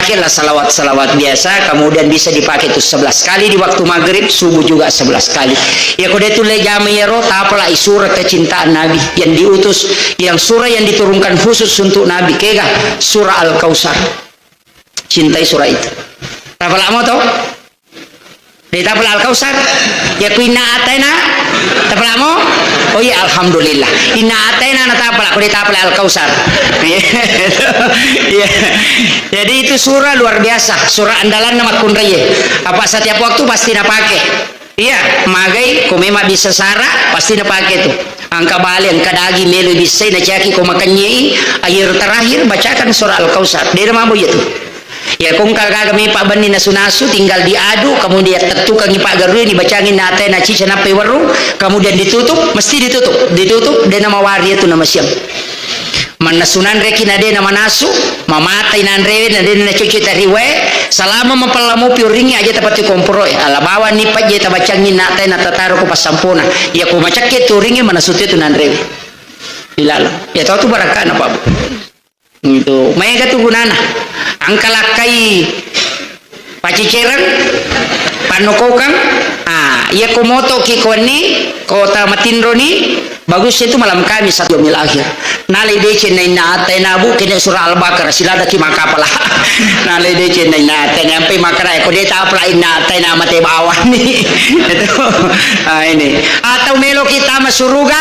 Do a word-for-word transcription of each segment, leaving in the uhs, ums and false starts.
Pakailah salawat-salawat biasa, kemudian bisa dipakai itu sebelas kali di waktu maghrib, subuh juga sebelas kali. Ya, ko de tulle jama iyaro, tapalai surah kecintaan Nabi yang diutus, yang surah yang diturunkan khusus untuk Nabi. Kega? Surah Al-Kautsar. Cintai surah itu. Tapalamo to? De tapala Al-Kautsar. Ya, ku inna ataina. Tapalamo? Oh iya, alhamdulillah. Inna ataina na tapala, ko de tapala Al-Kautsar. Iya. Jadi itu surah luar biasa, surah andalanna makkunraie. Apa setiap waktu pasti napake. Iya, magai ko memang bisa sara, pasti napake tu. Engka bale, engka daging melo ibissai, naciaki ko makennye i, akhir terakhir bacakan surah Al-Kautsar. De mabo iya tu. Ya, ko engka gaga mepa benni nasu-nasu, tinggal diaduk, kemudian tettukangi paggarue, dibacangi na ataina cica nappai werru, kemudian ditutup, mesti ditutup, ditutup, de namawari itu nama siang. Mannasu nanreki na de namanasu, mamatai nanrewe na de nacocok tariwae, salama mapella mopi uringnge aja tapatti komporoe, ala bawani pajje tabacangi na ataina tataro ko passampona, ya ko macakke tu uringnge manasu tu nanrewe. Ilalo. Ya tau tu barakkana, Pak Bu. Itu maega tu gunana. Engka lakkai pacicereng, pannokokang, ah, iya ko motoki ko wenni, ko tamatinroni, bagus itu malam Kamis atau yaumil akhir. Nalai deceng na inna ataina, Bu, kene surah Al-Baqarah, siladaki makkapala. Nalai deceng na inna ataina, ampai makkada, ko de tapala inna ataina mate bawani. Itu. Ah, ini. Atau meloki tama suruga,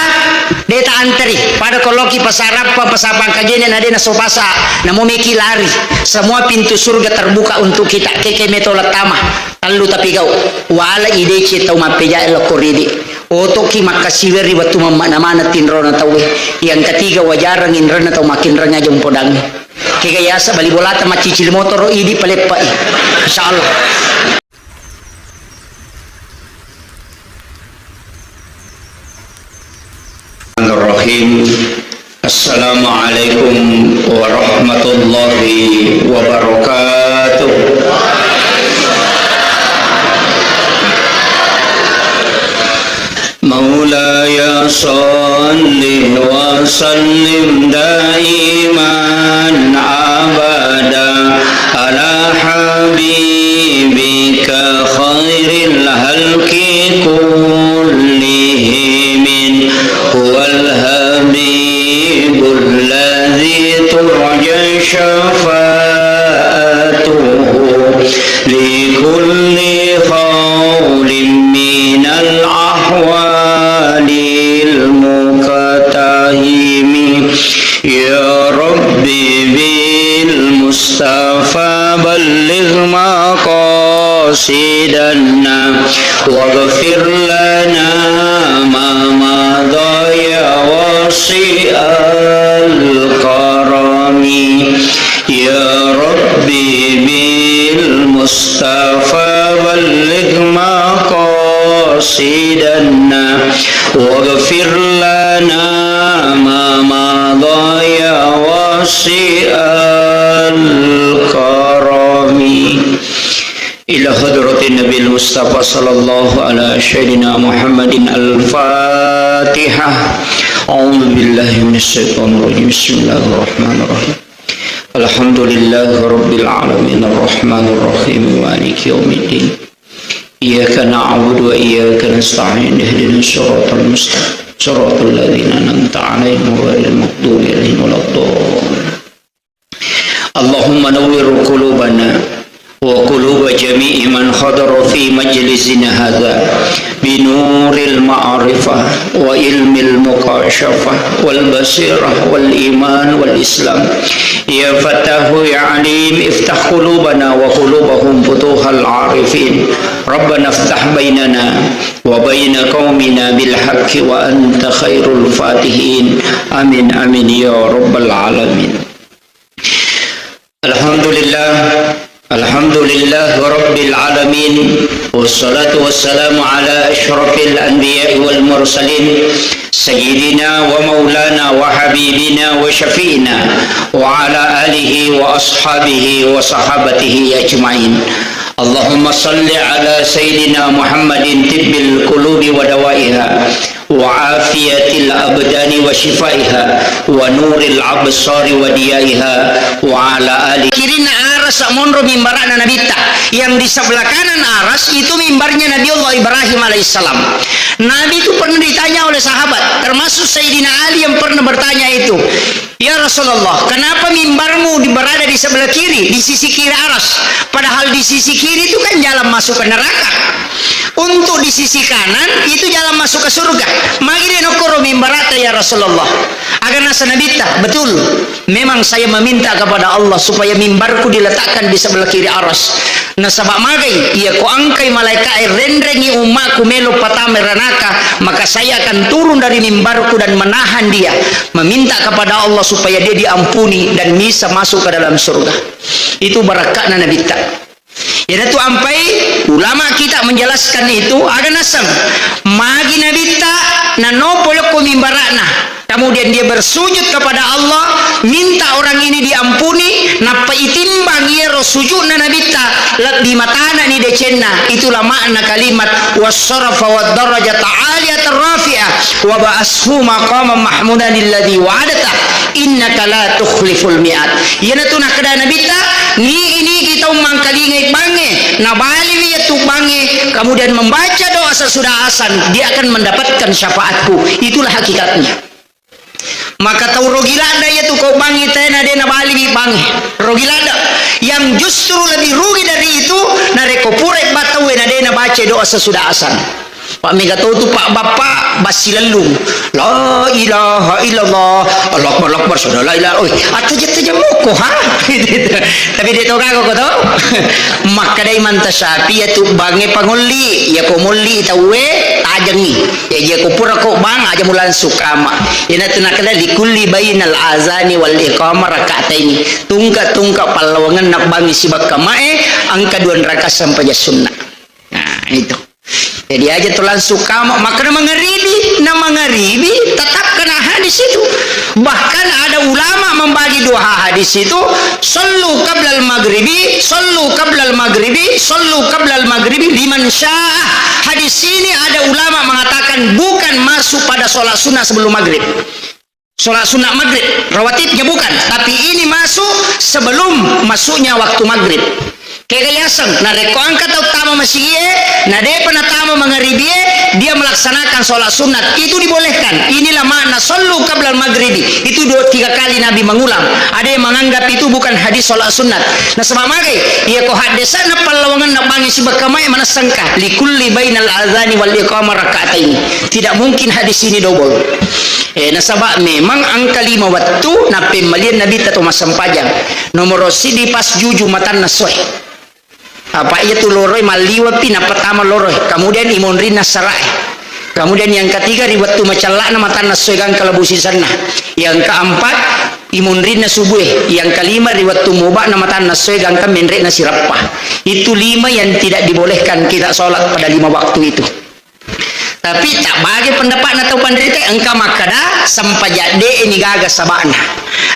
de ta anteri. Pada ko loki pasarappa, pasapang kajene na de nasopasa, namo meki lari. Semua pintu surga terbuka untuk kita. Keke meto lattama. Tallu tapi gau. Wala idece tau mappejae lokko ridi. Otoki makkasiweri wettu mamma namana tinrona tauwe. Yang ketiga wajarang inrenna tau makinreng aja umpodangi. Kega yasa bali bolata maccicil motoro idi paleppai. Insyaallah. Bismillahirrahmanirrahim. Assalamualaikum warahmatullahi wabarakatuh. مولاي صل وسلم دائما أبدا على حبيبك خير الخلق كلهم، هو الحبيب الذي ترجى شفاعته لكل هول من الأهوال المقتحم. يا رب بالمصطفى بلغ مقاصدنا واغفر لنا ما مضى يا واسع الكرم. يا رب بالمصطفى بلغ مقاصدنا واغفر لنا ما مضى يا واسع الكرم. إلى حضرة النبي المصطفى صلى الله على سيدنا محمد الفاتحة. أعوذ بالله من الشيطان الرجيم. بسم الله الرحمن الرحيم. الحمد لله رب العالمين الرحمن الرحيم مالك يوم الدين. إياك نعبد وإياك نستعين. اهدنا الصراط المستقيم. صراط الذين أنعمت عليهم غير المغضوب عليهم ولا الضالين. اللهم نور قلوبنا وقلوب جميع من حضر في مجلسنا هذا بنور المعرفة وعلم المكاشفة والبصيرة والإيمان والإسلام. يا فتاح يا عليم، افتح قلوبنا وقلوبهم فتوح العارفين. ربنا افتح بيننا وبين قومنا بالحق وأنت خير الفاتحين. آمين، آمين يا رب العالمين. الحمد لله، الحمد لله رب العالمين، والصلاة والسلام على أشرف الأنبياء والمرسلين، سيدنا ومولانا وحبيبنا وشفيعنا وعلى آله وأصحابه وصحابته أجمعين. اللهم صل على سيدنا محمد طب القلوب ودوائها، وعافية الأبدان وشفائها ونور الأبصار وضيائها وعلى آله. Kirinna arasa monro mimbara'na Nabitta yang di sebelah kanan aras itu mimbarnya Nabi Allah Ibrahim alaihissalam. Nabi itu pernah ditanya oleh sahabat, termasuk Sayyidina Ali yang pernah bertanya itu, "Ya Rasulullah, kenapa mimbarmu di-, berada di sebelah kiri, di sisi kiri aras? Padahal di sisi kiri itu kan jalan masuk ke neraka. Untuk di sisi kanan itu jalan masuk ke surga. Magi de' nokkoro mimbarata, ya Rasulullah?" Aga nasa Nabitta, "Betul. Memang saya meminta kepada Allah supaya mimbarku diletakkan di sebelah kiri aras. Nasaba magai, iya ko angkai malaika'e renrengi ummaku melo patama ranaka, maka saya akan turun dari mimbarku dan menahan dia, meminta kepada Allah supaya dia diampuni dan bisa masuk ke dalam surga." Itu barakka'na Nabitta. Iyanatu ampai ulama kita menjelaskan itu, aga naseng, magi Nabitta nanopo lokko mimbara'na. Kemudian dia bersujud kepada Allah, minta orang ini diampuni, nappa itimbang iyaro sujudna Nabitta, lebbi matanani decenna. Itulah makna kalimat, "Wassarafa wad darajata aliyatan rafi'ah, wa ba'ashu maqaman mahmudan alladzi wa'adtah, innaka la tukhliful mi'ad." Iyanatu nakkeda Nabitta, ni ini kita mangkalingai bangnge, nabaliwi yatu bangnge, kemudian membaca doa sesudah azan, dia akan mendapatkan syafaatku. Itulah hakikatnya. Maka tau rogi ladda iyatu ko bangngi tena de nabaliwi bangngi. Rogi ladda. Yang justru lebih rugi dari itu, narekko pura ba tauwe na de nabaca doa sesudah azan. Pak mega tau tu pak bapak bassi lellung. La ilaha illallah. Allahu akbar, Allahu akbar, syahadu la ilaha. Oi, attaja-taja mokko ha. Tapi de to gaga ko to. Makkadai manta Syafi'i iyatu bangnge pangolli. Iya ko molli tauwe tajengi. Jaji ko pura ko bang aja mu langsung kama. Iyanatu nakkeda likulli bainal azani wal iqamah rak'ataini. Tungka-tungka pallawangenna bangngi sibawa kamae engka dua rakaat sempajang sunna. Nah, itu. Jadi aja tu langsung kama makkeda mangaribi, na mangaribi tetap kena hadis itu. Bahkan ada ulama membagi dua hadis itu, "Sallu qablal maghribi, sallu qablal maghribi, sallu qablal maghribi liman syaa." Hadis ini ada ulama mengatakan bukan masuk pada sholat sunnah sebelum maghrib. Sholat sunnah maghrib, rawatibnya bukan, tapi ini masuk sebelum masuknya waktu maghrib. Kega yaseng, narekko engka tau tama masigie, na depa natama mangaribie, dia melaksanakan sholat sunat. Itu dibolehkan. Inilah makna sallu qablal maghribi. Itu dua, tiga kali Nabi mengulang. Ada yang menganggap itu bukan hadis sholat sunat. Nasaba magai, iya ko haddesana pallawangenna bangngi sibakka mae manessangka. Likulli bainal azani wal iqamah rak'ataini. Tidak mungkin hadis ini double. Eh, nasaba memang engka lima wettu nappemmaliang Nabitta to massempajang. Nomoro siddi pas juju matanna essoe. Apa iya tu loroi malliweppi nappa tama loroi. Kemudian imonrinna sarae. Kemudian yang ketiga ri wettu macella'na matanna essoe gangka labu sisenna. Yang keempat imonrinna subue. Yang kelima ri wettu muba'na matanna essoe gangka menre'na sirappa. Itu lima yang tidak dibolehkan kita sholat pada lima waktu itu. Tapi tak bagi pendapatna tau panrita, engka makkada sempajang de ni gaga saba'na.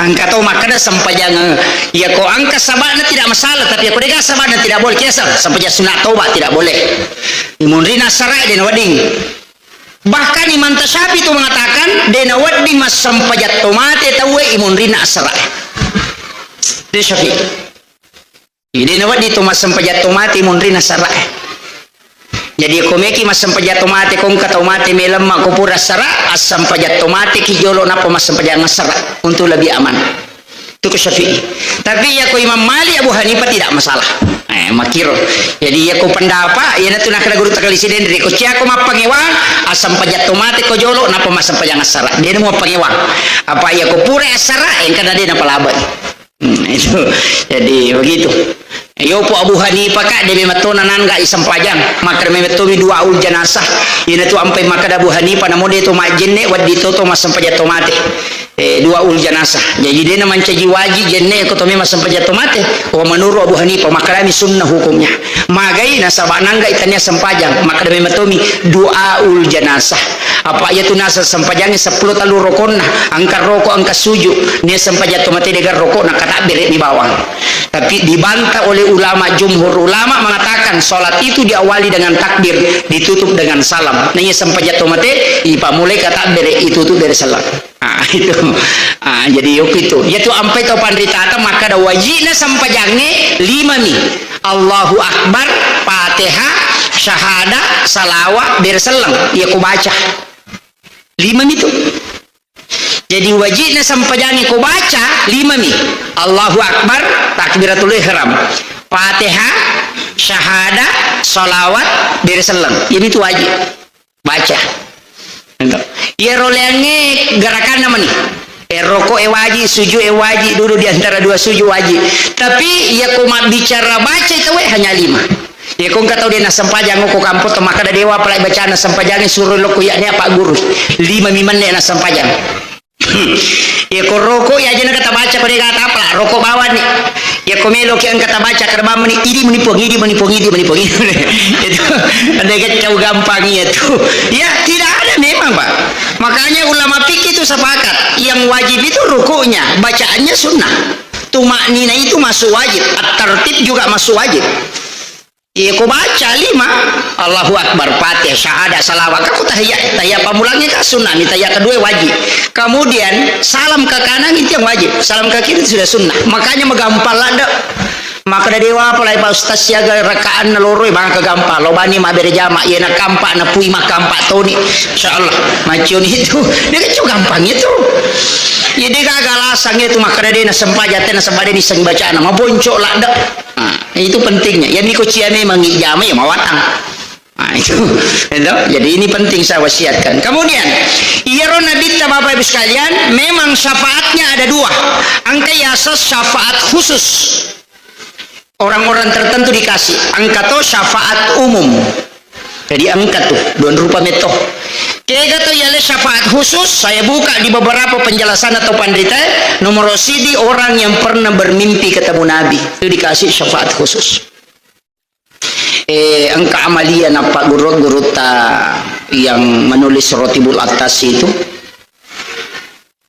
Engka tau makkada sempajang, iya ko engka saba'na tidak masalah, tapi ko dega saba'na tidak boleh kiasa, sempajang sunat toba tidak boleh. Imonrina sarae de nawedding. Bahkan Imam Tasyafi itu mengatakan de nawedding massempajang tomate tauwe imonrina sarae. De Syafi'i. Jadi, nawedding to massempajang tomate monrina sarae. Jadi, ko meki massempajang tomate, ko engka tomate melemma, ko pura sara, assempajang tomate ki jolo nappa massempajang sara untuk lebih aman. Itu ko Syafi'i. Tapi iya ko Imam Malik, Abu Hanifah tidak masalah. Eh, makiro. Jadi, iya ko pendapat, iya natu nakala guru takali siden, ko cia ko mappangewang, assempajang tomate ko jolo nappa massempajang sara. Dia nemu mappangewang. Apa iya ko pura sara, engka na dia napalabai. Hmm, itu. Jadi, begitu. Yopo Abu Hanifah ka, de memetto nanangga isempajang. Makkada memetto mi dua ul janasah. Ina tu ampai makkada Abu Hanifah, namo de to majjenne, waddi to to massempajang to mate. Eh, dua ul janasah. Jadi, de na mancaji waji jenne ko to me massempajang to mate. Wa menurut Abu Hanifah, makkada mi sunnah hukumnya. Magai nasaba nangga itania sempajang. Makkada memetto mi dua ul janasah. Apa iya tu naseng sempajangnge seppulo tallu rokonna, engka roko, engka suju, nia sempajang to mate dega roko, na katabbere mi bawang. Tapi dibantah oleh ulama, jumhur ulama mengatakan salat itu diawali dengan takbir, ditutup dengan salam. Na iya sempajang to mate, ipamulai katabbere, itutup bere salam. Ah, itu. Ah, jadi yoku itu. Iya tu ampai tau panritata makkada wajibna sempajangnge lima mi. Allahu Akbar, Fatihah, syahada, salawat, bere selleng. Iya ko baca. Lima mi tu. Jadi wajibna sempajangnge ko baca lima mi. Allahu Akbar, takbiratul ihram. Fatihah, syahada, salawat, bere selleng. Iya mi tu wajib. Baca. Iyaro leangnge gerakanna mani. E, roko e waji, suju e waji, duduk di antara dua suju waji. Tapi iya ko mabbicara baca itu we hanya lima. Iya ko engka tau de nassempajang ko kampong to makkada dewa apalagi bacana sempajangnge suro lokko iya nia Pak Guru. Lima mi menne nassempajang. Iya ko roko iya aja na kata baca ko dega tapala roko bawani. Iya ko melo ki engka tabaca kada bamani idi mani puang idi mani puang idi mani puang idi. Itu ada kacau gampang iya tu. Ya tidak ada memang Pak. Makanya ulama fikih itu sepakat yang wajib itu rukunya, bacaannya sunnah. Tumaknina itu masuk wajib, at-tartib juga masuk wajib. Iya, ko baca lima, Allahu Akbar, Fatihah, syahadat, salawat, kan ko tahiyat, tahiyat pamulangnge kan sunnah, ni tahiyat kedua wajib. Kemudian salam ke kanan itu yang wajib, salam ke kiri itu sudah sunnah. Makanya megampang ladde. Makkada dewa apalagi Pak Ustaz siaga rakaanna loro bang kegampang lo bani mabbere jama iya na kampak na pui makampak toni. Insyaallah macioni itu dia kan gampang itu. Iya dia gagal asang itu makkada de na sempajang te na sempajang di seng bacana maboncok ladde. Nah, itu pentingnya. Ya miko cia memang ijama ya mawatang. Nah, itu, itu. Jadi ini penting saya wasiatkan. Kemudian, iyaro nabitta Bapak Ibu sekalian, memang syafaatnya ada dua. Engka yaseng syafaat khusus. Orang-orang tertentu dikasih. Engka to syafaat umum. Jadi engka tu, dua rupa metto. Kega to yale syafaat khusus, saya buka di beberapa penjelasan atau panrita, nomor sidi orang yang pernah bermimpi ketemu Nabi, itu dikasih syafaat khusus. Eh, engka amalia nappa guru-gurutta yang menulis Rotibul Attas itu.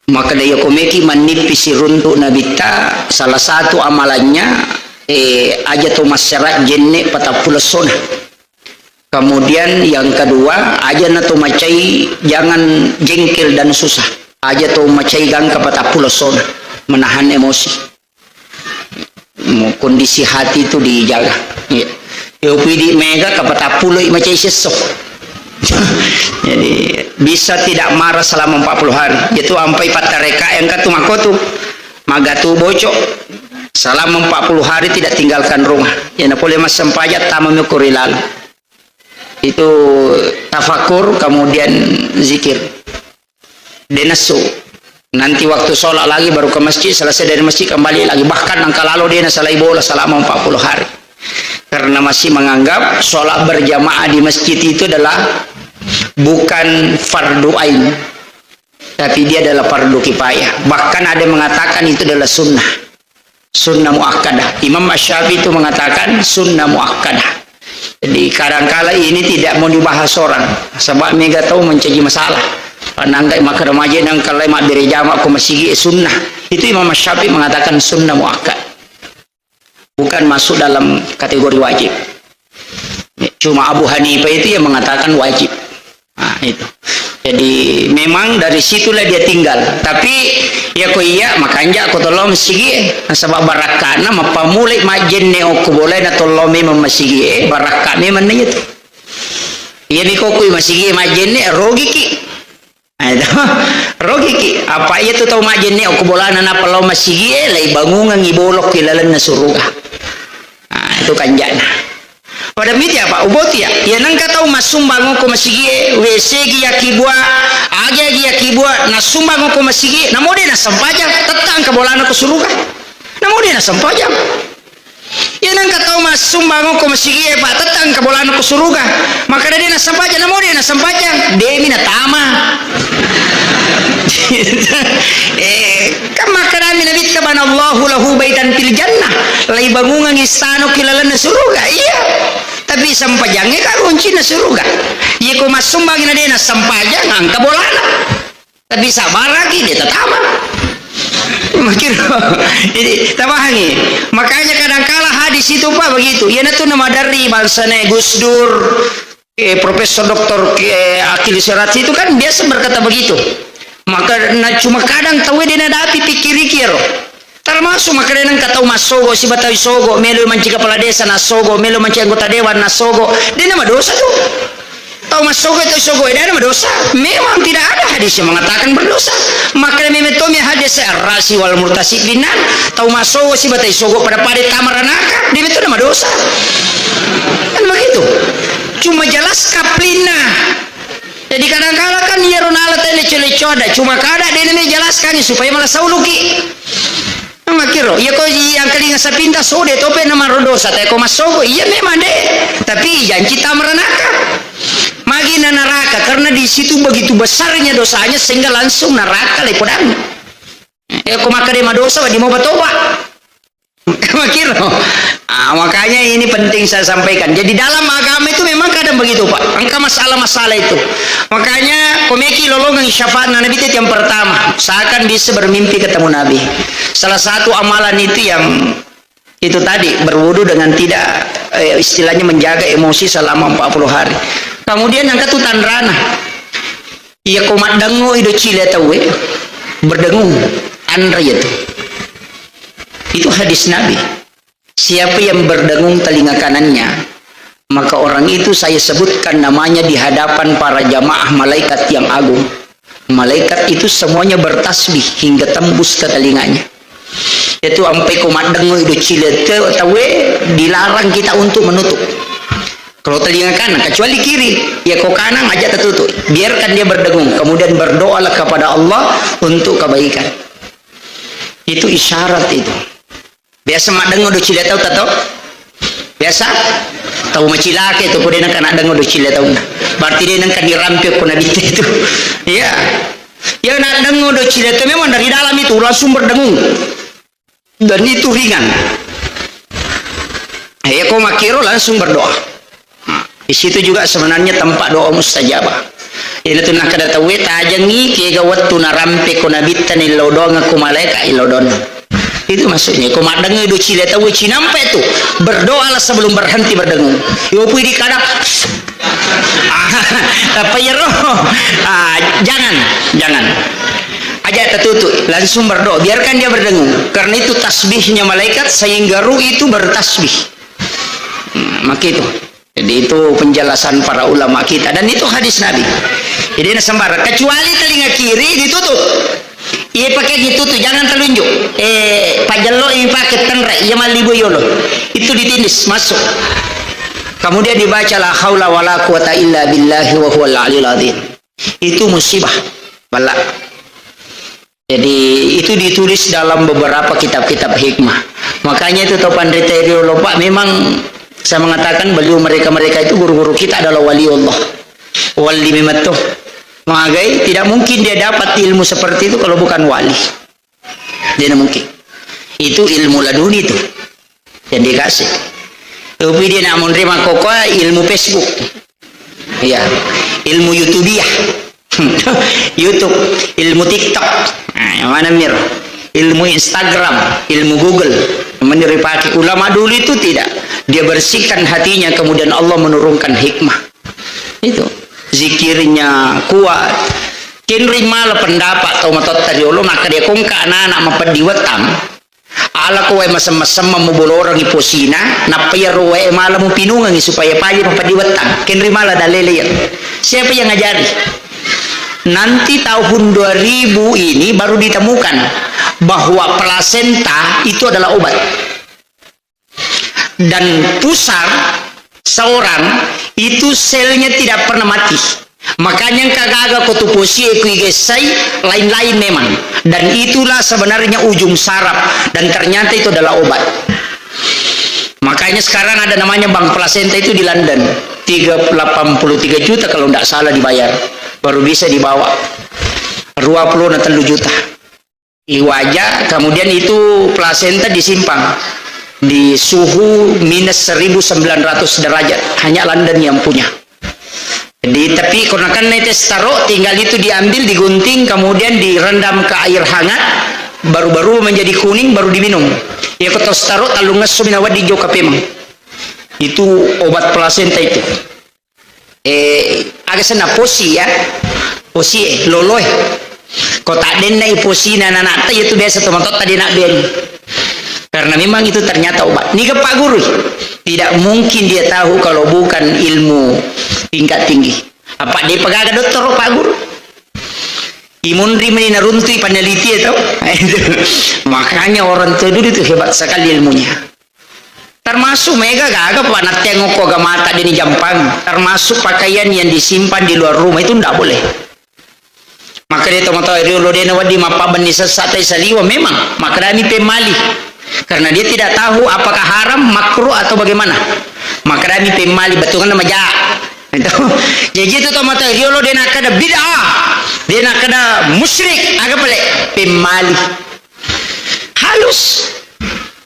Makkada iya ko meki mannippi siruntu nabitta, salah satu amalannya, eh, aja to massera jenne patappulo essona. Kemudian yang kedua, aja na to macai, jangan jengkel dan susah. Aja to macai gangka patappulo essona, menahan emosi. Mo-, kondisi hati itu dijaga. Iya. Yo pidi mega kapatappulo i macai sesso. Jadi bisa tidak marah selama empat puluh hari. Itu ampai pattareka yang katu makotu. Magatu bocok. Selama empat puluh hari tidak tinggalkan rumah. Ya na pole massempajang tama mi ko ri laleng. Itu tafakur, kemudian zikir. De nassu. Nanti waktu sholat lagi baru ke masjid, selesai dari masjid kembali lagi. Bahkan engka lalo de nasalai bola selama empat puluh hari. Karena masih menganggap sholat berjamaah di masjid itu adalah bukan fardu ain. Tapi dia adalah fardu kifayah. Bahkan ada yang mengatakan itu adalah sunnah. Sunnah muakkadah. Imam Asy-Syafi'i itu mengatakan sunnah muakkadah. Jadi kadangkala ini tidak mau dibahas orang. Sebab mega tau mencaji masalah. Panangga maka remaja nang kalai mabbere jama ko masigi, eh, sunnah. Itu Imam Asy-Syafi'i mengatakan sunnah muakkad. Bukan masuk dalam kategori wajib. Cuma Abu Hanifah itu yang mengatakan wajib. Nah, itu. Jadi memang dari situlah dia tinggal. Tapi ya ko iya makanja ko tollo masigi, eh. Nasaba barakkana mappamulai majjenne okko bolai na tollo memang masigi, eh. Barakka memang na itu. Iya ni kokui masigi majjenne rogiki. Nah, itu. Rogiki. Apa iya tu tau majjenne okko bolana nappa lao masigi, eh, lai bangungangi bolok ki lalenna suruga. Nah, itu kanjana. Pada miti apa? Uboti ya. Ya nengka tau massumbang ko masigi e, W C gi yakibua, age gi yakibua, nassumbang ko masigi e, namo de nassempajang, tetta engka bolana ko suruga. Namo de nassempajang. Ya nengka tau massumbang ko masigi e, Pak, tetta engka bolana ko suruga. Maka de nassempajang, namo de nassempajang, demi natama. Eh, kan makkedami Nabitta, "Banallahu lahu baitan fil jannah." Lai bangungang istana ki lalenna suruga. Iya. Tapi sempajangnge ka kuncinna suruga. Iya ko massumbang na de' nassempajang, engka bolana. Tapi sabaraki de' tatama. Makkiro. Jadi, tapahangi. Makanya kadangkala hadis itu, Pak, begitu. Iyanatu namaderri bangsana Gus Dur, eh, Profesor Doktor, eh, Akil Sirati itu kan biasa berkata begitu. Maka, na, cuma kadang tauwe de' nadapi pikkiriki ero. Termasuk makkedai engka tau massogo siba tau isogo, melo mancaji kepala desa nassogo, melo mancaji anggota dewan nassogo, de' namadosa tu. Tau massogo, tau isogo, de' namadosa. Memang tidak ada hadis yang mengatakan berdosa. Makanya memang tomi hadis ar-rasi wal murtasi finnar, tau massogo siba tau isogo pada-pada tama ranaka, de' metto namadosa. Kan begitu. Cuma jelas kaplinna. Jadi kadangkala kan iyaro nala tau leco-leco ada, cuma kada de' nami jelaskan supaya malah sauluki. Makkiro, iya ko yang kelinga sapinta sode tope na marodosa, te ko massogo, iya memang de', tapi janci tama ranaka. Magi na naraka, karena di situ begitu besarnya dosanya sehingga langsung naraka le podang. Eh, ko makkeda madosa, di mau batoba. Makkiro. Ah, makanya ini penting saya sampaikan. Jadi dalam agama itu memang kadang begitu, Pak. Engka masalah-masalah itu. Makanya komeki lolongang syafaat Nabi itu yang pertama. Seakan bisa bermimpi ketemu Nabi. Salah satu amalan itu yang itu tadi, berwudu dengan tidak, eh, istilahnya menjaga emosi selama empat puluh hari. Kemudian yang ketutan rana. Iya ko maddengo i docile tauwe, berdengung, anre iya tu. Itu hadis Nabi. Siapa yang berdengung telinga kanannya, maka orang itu saya sebutkan namanya di hadapan para jamaah malaikat yang agung. Malaikat itu semuanya bertasbih hingga tembus ke telinganya. Itu ampai ko maddengo i docile te-, tauwe, dilarang kita untuk menutup. Kalau telinga kanan, kecuali kiri, ya ko kanan aja tertutup. Biarkan dia berdengung, kemudian berdoalah kepada Allah untuk kebaikan. Itu isyarat itu. Biasa maddengo docile tau tato? Biasa? Tau macilaka itu, ko de' nengka naddengo docile tau. Berarti de' nengka dirampe ko Nabi itu. Iya. Ya, naddengo docile tau memang dari dalam itu langsung berdengung. Dan itu ringan. Eh, ya, ko makkiro langsung berdoa. Nah, di situ juga sebenarnya tempat doa mustajabah. Ina tu nakkeda tauwe, tajengi kega wettu narampe ko nabitta nillau doang ko malaika illau doang. Itu maksudnya. Ko maddengi docile tauwe cinampe tu, berdoalah sebelum berhenti berdengung. Yo pui di kada. Ah, apa ya roh? Ah, jangan, jangan. Aja tertutup, langsung berdoa. Biarkan dia berdengung. Karena itu tasbihnya malaikat sehingga ruh itu bertasbih. Hmm, maka itu. Jadi itu penjelasan para ulama kita dan itu hadis Nabi. Jadi ini sembarang. Kecuali telinga kiri ditutup. Iya pakai ditutup, jangan telunjuk. Eh, pajello ini pakai tenre, iya malibu yolo. Itu ditindis masuk. Kemudian dibaca la haula wala quwata illa billahi wa huwal aliyul azim. Itu musibah. Bala. Jadi, itu ditulis dalam beberapa kitab-kitab hikmah. Makanya itu tau panrita riolo, Pak, memang saya mengatakan beliau, mereka-mereka itu guru-guru kita adalah wali Allah. Wali memang tuh. Magai, tidak mungkin dia dapat ilmu seperti itu kalau bukan wali. Tidak mungkin. Itu ilmu laduni itu. Yang dikasih. Tapi dia nak menerima kokoa ilmu Facebook. Iya. Ilmu YouTubiah. YouTube, ilmu TikTok. Nah, yang mana mir? Ilmu Instagram, ilmu Google. Yang mana dipakai? Ulama dulu itu tidak. Dia bersihkan hatinya, kemudian Allah menurunkan hikmah. Itu. Zikirnya kuat. Kenri mala pendapat tau matotta riolo, maka dia kongka anak-anak mapeddi wettang. Ala ko wae masem-masemmeng muboloreng i posina, nappa iyaro wae mala mupinungengi supaya paja mapeddi wettang. Kenri mala dalele iya. Siapa yang ngajari? Nanti tahun dua ribu ini baru ditemukan bahwa plasenta itu adalah obat. Dan pusar seorang itu selnya tidak pernah mati. Makanya engka gaga ko tu posie ku igessai, lain-lain memang. Dan itulah sebenarnya ujung saraf. Dan ternyata itu adalah obat. Makanya sekarang ada namanya bank plasenta itu di London. Tiga, delapan puluh tiga juta kalau ndak salah dibayar. Baru bisa dibawa. Dua puluh na telu juta. Iwaja, kemudian itu plasenta disimpan. di suhu minus seribu sembilan ratus derajat. Hanya London yang punya. Jadi, tapi ko nakenna testaro, tinggal itu diambil, digunting, kemudian direndam ke air hangat, baru-baru menjadi kuning, baru diminum. Iya ko testaro, tellungesso mi nawedding jokka pemeng. Itu obat plasenta itu. Eh, aga senna posi ya? Posi eh, lolo eh. Ko taddenna i posina anana'ta, itu biasa tomatoatta de' nabbeni. Karena memang itu ternyata obat. Niga Pak Guru? Tidak mungkin dia tahu kalau bukan ilmu tingkat tinggi. Apa dia pegaga dokter Pak Guru? Imunri meni naruntui peneliti itu. Makanya orang tua dulu itu hebat sekali ilmunya. Termasuk mega gaga pa natteang okko agamata de' ni jampang. Termasuk pakaian yang disimpan di luar rumah itu ndak boleh. Maka dia tomatoa riolo de' nawedding mappabbenni sessa tai saliweng memang. Maka dami pemmali. Karena dia tidak tahu apakah haram, makruh atau bagaimana. Maka dami pemmali, bettuanna maja. Itu. Jadi itu tomatoa riolo de' nakkeda bid'ah, de' nakkeda musyrik, aga pale? Pemmali. Halus.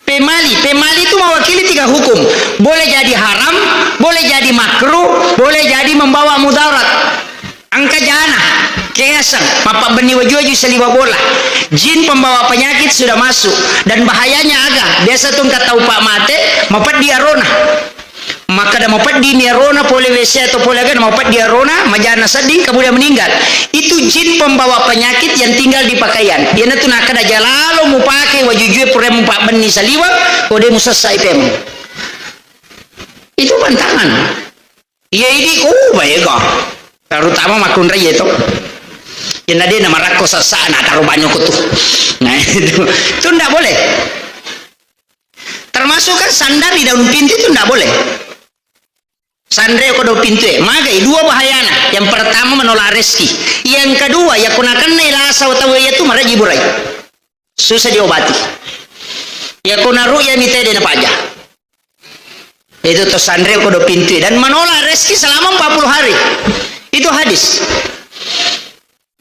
Pemali. Pemali itu mewakili tiga hukum. Boleh jadi haram, boleh jadi makruh, boleh jadi membawa mudarat. Engka jana, keaseng, mappabbenni waju-waju saliweng bola. Jin pembawa penyakit sudah masuk. Dan bahayanya aga? Biasa tu engka tau pa mate, mapeddi arona. Makkeda mapeddimi arona pole W C atau pole aga, mapeddimi arona, majana sedding, kemudian meninggal. Itu jin pembawa penyakit yang tinggal di pakaian. Iyanatu nakkeda aja lalo mupake wajujue pura mupabbenni saliweng, ko de' musessai pemeng. Itu pantangan. Iya idi, oh, baik kok. Terutama makkunrai itu. Yang de' namarakko sessa, na taro banyu ko tu. Nah, itu. Itu ndak boleh. Termasuk kan sandar di daun pintu itu ndak boleh. Sanre ko daun pintu e, magai dua bahayana. Yang pertama menolak rezeki. Yang kedua, ya ko nakenna lasa utawa iya tu maraji burai. Susah diobati. Ya ko naru ya mite de' napaja. Itu to sanre ko daun pintu e. Dan menolak rezeki selama empat puluh hari. Itu hadis.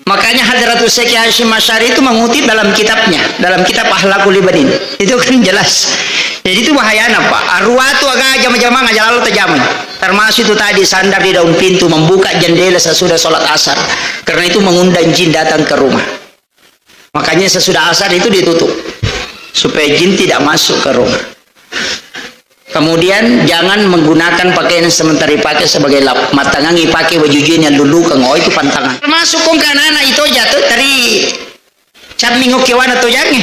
Makanya Hadratus Syekh Hasyim Asy'ari itu mengutip dalam kitabnya, dalam kitab Akhlaqul Ibadin. Itu kan jelas. Jadi itu bahayana, Pak. Arwah tu aga jama-jama aja lalo tajamai. Termasuk itu tadi sandar di daun pintu, membuka jendela sesudah sholat asar. Karena itu mengundang jin datang ke rumah. Makanya sesudah asar itu ditutup. Supaya jin tidak masuk ke rumah. Kemudian jangan menggunakan pakaian yang sementara dipakai sebagai lap. Mattangangi pakai baju jin yang lulukeng. Oh, itu pantangan. Termasuk kong ke anak-anak itu jatuh dari camming okewana tojange.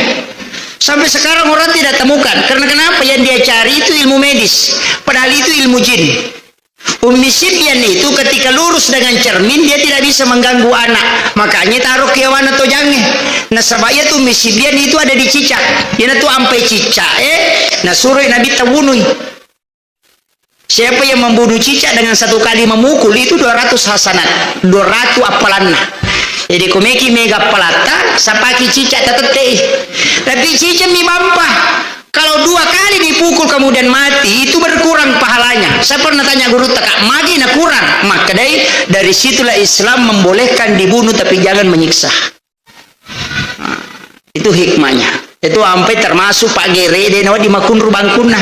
Sampai sekarang orang tidak temukan. Karena kenapa? Yang dia cari itu ilmu medis. Padahal itu ilmu jin. Ummi Sibyan itu ketika lurus dengan cermin, dia tidak bisa mengganggu anak. Makanya taruh kewana tojange. Nasaba iya tu Ummi Sibyan itu ada di cicak. Iyanatu ampai cicak, eh, nasuruh Nabi tabunui. Siapa yang membunuh cicak dengan satu kali memukul, itu dua ratus hasanat, dua ratus appalanna. Jadi, ko meki mega appalatta, sapaki cicak tatettei. Tapi cicak mi bampa. Kalau dua kali dipukul kemudian mati, itu berkurang pahalanya. Saya pernah tanya gurutta, "Kak, magi na kurang?" Makkedai, dari situlah Islam membolehkan dibunuh tapi jangan menyiksa. Nah, itu hikmahnya. Itu ampai termasuk paggere de' nawedding makunru bangkunna.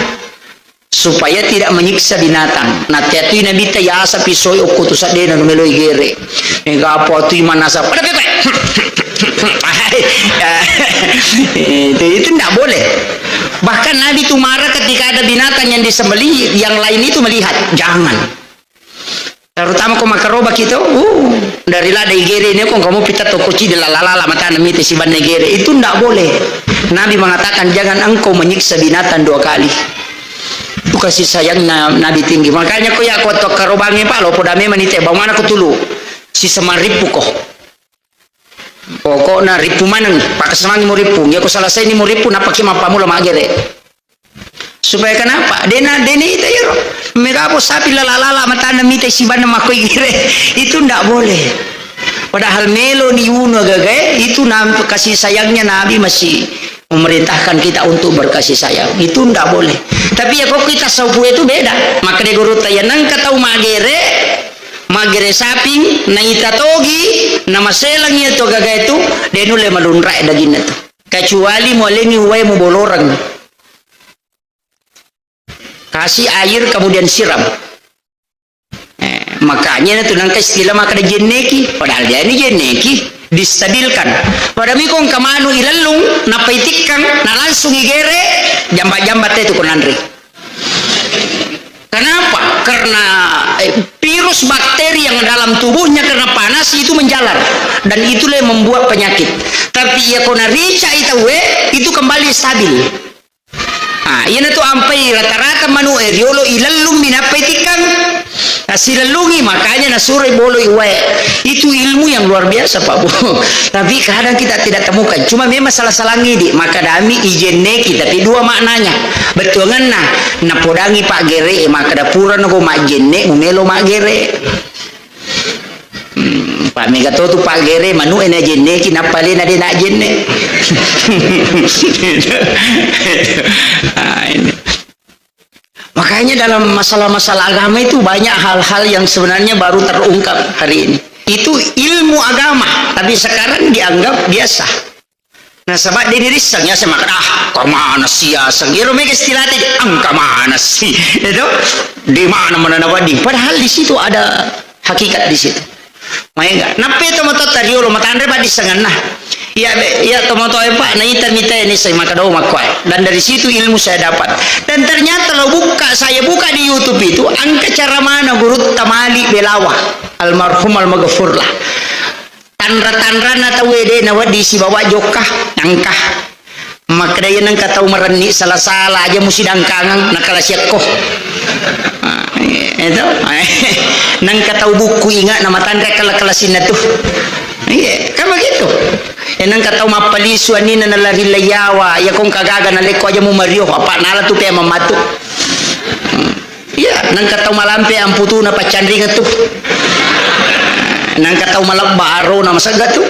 Supaya tidak menyiksa binatang. Nah, teatui Nabitta yasa pisoi okko tu seddena numeloi gere. Mega apa tu imanasa. Pada pepe. itu, itu ndak boleh. Bahkan Nabi tu marah ketika ada binatang yang disembelih, yang lain itu melihat. Jangan. Terutama ko makaroba kita, uh, dari lada igere ini ko kamu pita toko cidi lala-lala matana mite sibanna igere. Itu ndak boleh. Nabi mengatakan, "Jangan engkau menyiksa binatang dua kali." Itu kasih sayangnya Nabi tinggi. Makanya ko ya ko to karobange, Pak, lo poda memang ite bawang mana ko tulu. Si semarippu ko. Pokokna rippu maneng, pakkasemangi murippu. Iya ko selesai ni murippu, nappaki mappamula maggere. Supaya kenapa? Dena, dena ita iyaro. Mega apa sapi lala-lala matana mita sibanna makkoi gere. Itu ndak boleh. Padahal melo ni unu agagae, itu na-, kasih sayangnya Nabi masih memerintahkan kita untuk berkasih sayang. Itu ndak boleh. Tapi ya kok kita saupu itu beda. Maka de gurutta ya nengka tau maggere, maggere saping, naita togi, namaselang iya tu agaga itu, de nulle malunrai daginna tu. Kecuali mualengi uwae muboloreng. Kasih air, kemudian siram. Eh, makanya na tu nangka istilah makkeda jenneki, padahal dia ini jenneki, distabilkan. Pada miko engka manu ilellung, nappa itikkang, na langsung igere, jamba-jamba te tu ko nanre. Kenapa? Karena, eh, virus bakteri yang dalam tubuhnya karena panas itu menjalar, dan itulah yang membuat penyakit. Tapi iya ko narica itawe, itu kembali stabil. Ah, iyana tu ampai rata-rata manu e riolo ilellung mi nappa itikkang. Nasilellungi, makanya nasuro boloi wae. Itu ilmu yang luar biasa, Pak Bu. Tapi kadang kita tidak temukan. Cuma memang salah-salah ngidi. Maka dami ijenneki, tapi dua maknanya. Bettuanganna, napodangi Pak Gere, maka dapura nago majjenne, mumelo Mak Gere. Hmm, Pak Mega to tu Pak Gere, manu e najenneki, nappa lena de najenne. Ah, ini. Makanya dalam masalah-masalah agama itu banyak hal-hal yang sebenarnya baru terungkap hari ini. Itu ilmu agama, tapi sekarang dianggap biasa. Nasaba de nirisseng ya, semakan, "Ah, kemana sih ya?" Seng. Iro mega istilahnya, "Engka mana sih?" Itu di mana mana nawedding. Padahal di situ ada hakikat di situ. Maega. Nappe to moto tariolo matanre paddissengenna. Iya, be, iya to moto e, Pak, naita mita ini saya maka do makkuai. Dan dari situ ilmu saya dapat. Dan ternyata lo buka, saya buka di YouTube itu, angka cara mana guru Tamali Belawa, almarhum almaghfurlah. Tanra-tanranna tauwe de nawedding sibawa jokka, angka. Makkeda iya nengka tau marenni sala-sala aja musidangkangeng, nakalasiakko. Ah, itu. Nengka tau bukku inga namatanre kala-kalasinna tu. Iya, kan begitu. Ya nengka tau mappalisu anina nalari layawa, ya kong kagaga nalekko aja mu mario, apa nala tu pe mamatu. Hmm. Iya, nengka tau malampe amputuna paccanringeng tu. Nengka tau malebba arona masegga tu.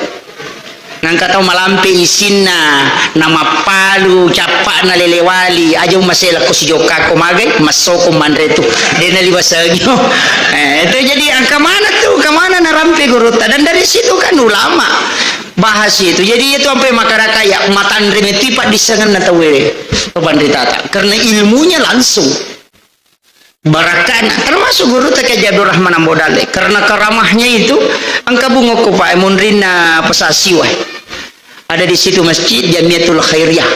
Nengka tau malampe isinna, namappalu cappa'na lelewali, aja masela ko sijokkako magai, massoko manre tu. Dena liwasengio. Eh, itu jadi angka mana tu, angka mana narampe gurutta. Dan dari situ kan ulama bahas itu. Jadi itu sampai masyarakat ya matanre metipa dissengenna tauwe. Panritata. Karena ilmunya langsung. Barakkana, termasuk gurutta Kiai Abdul Rahman Ambo Dalle, karena karamahnya itu, engka bungokko Pak, monrinna Pasasiwa. Ada di situ masjid Jamiatul Khairiyah.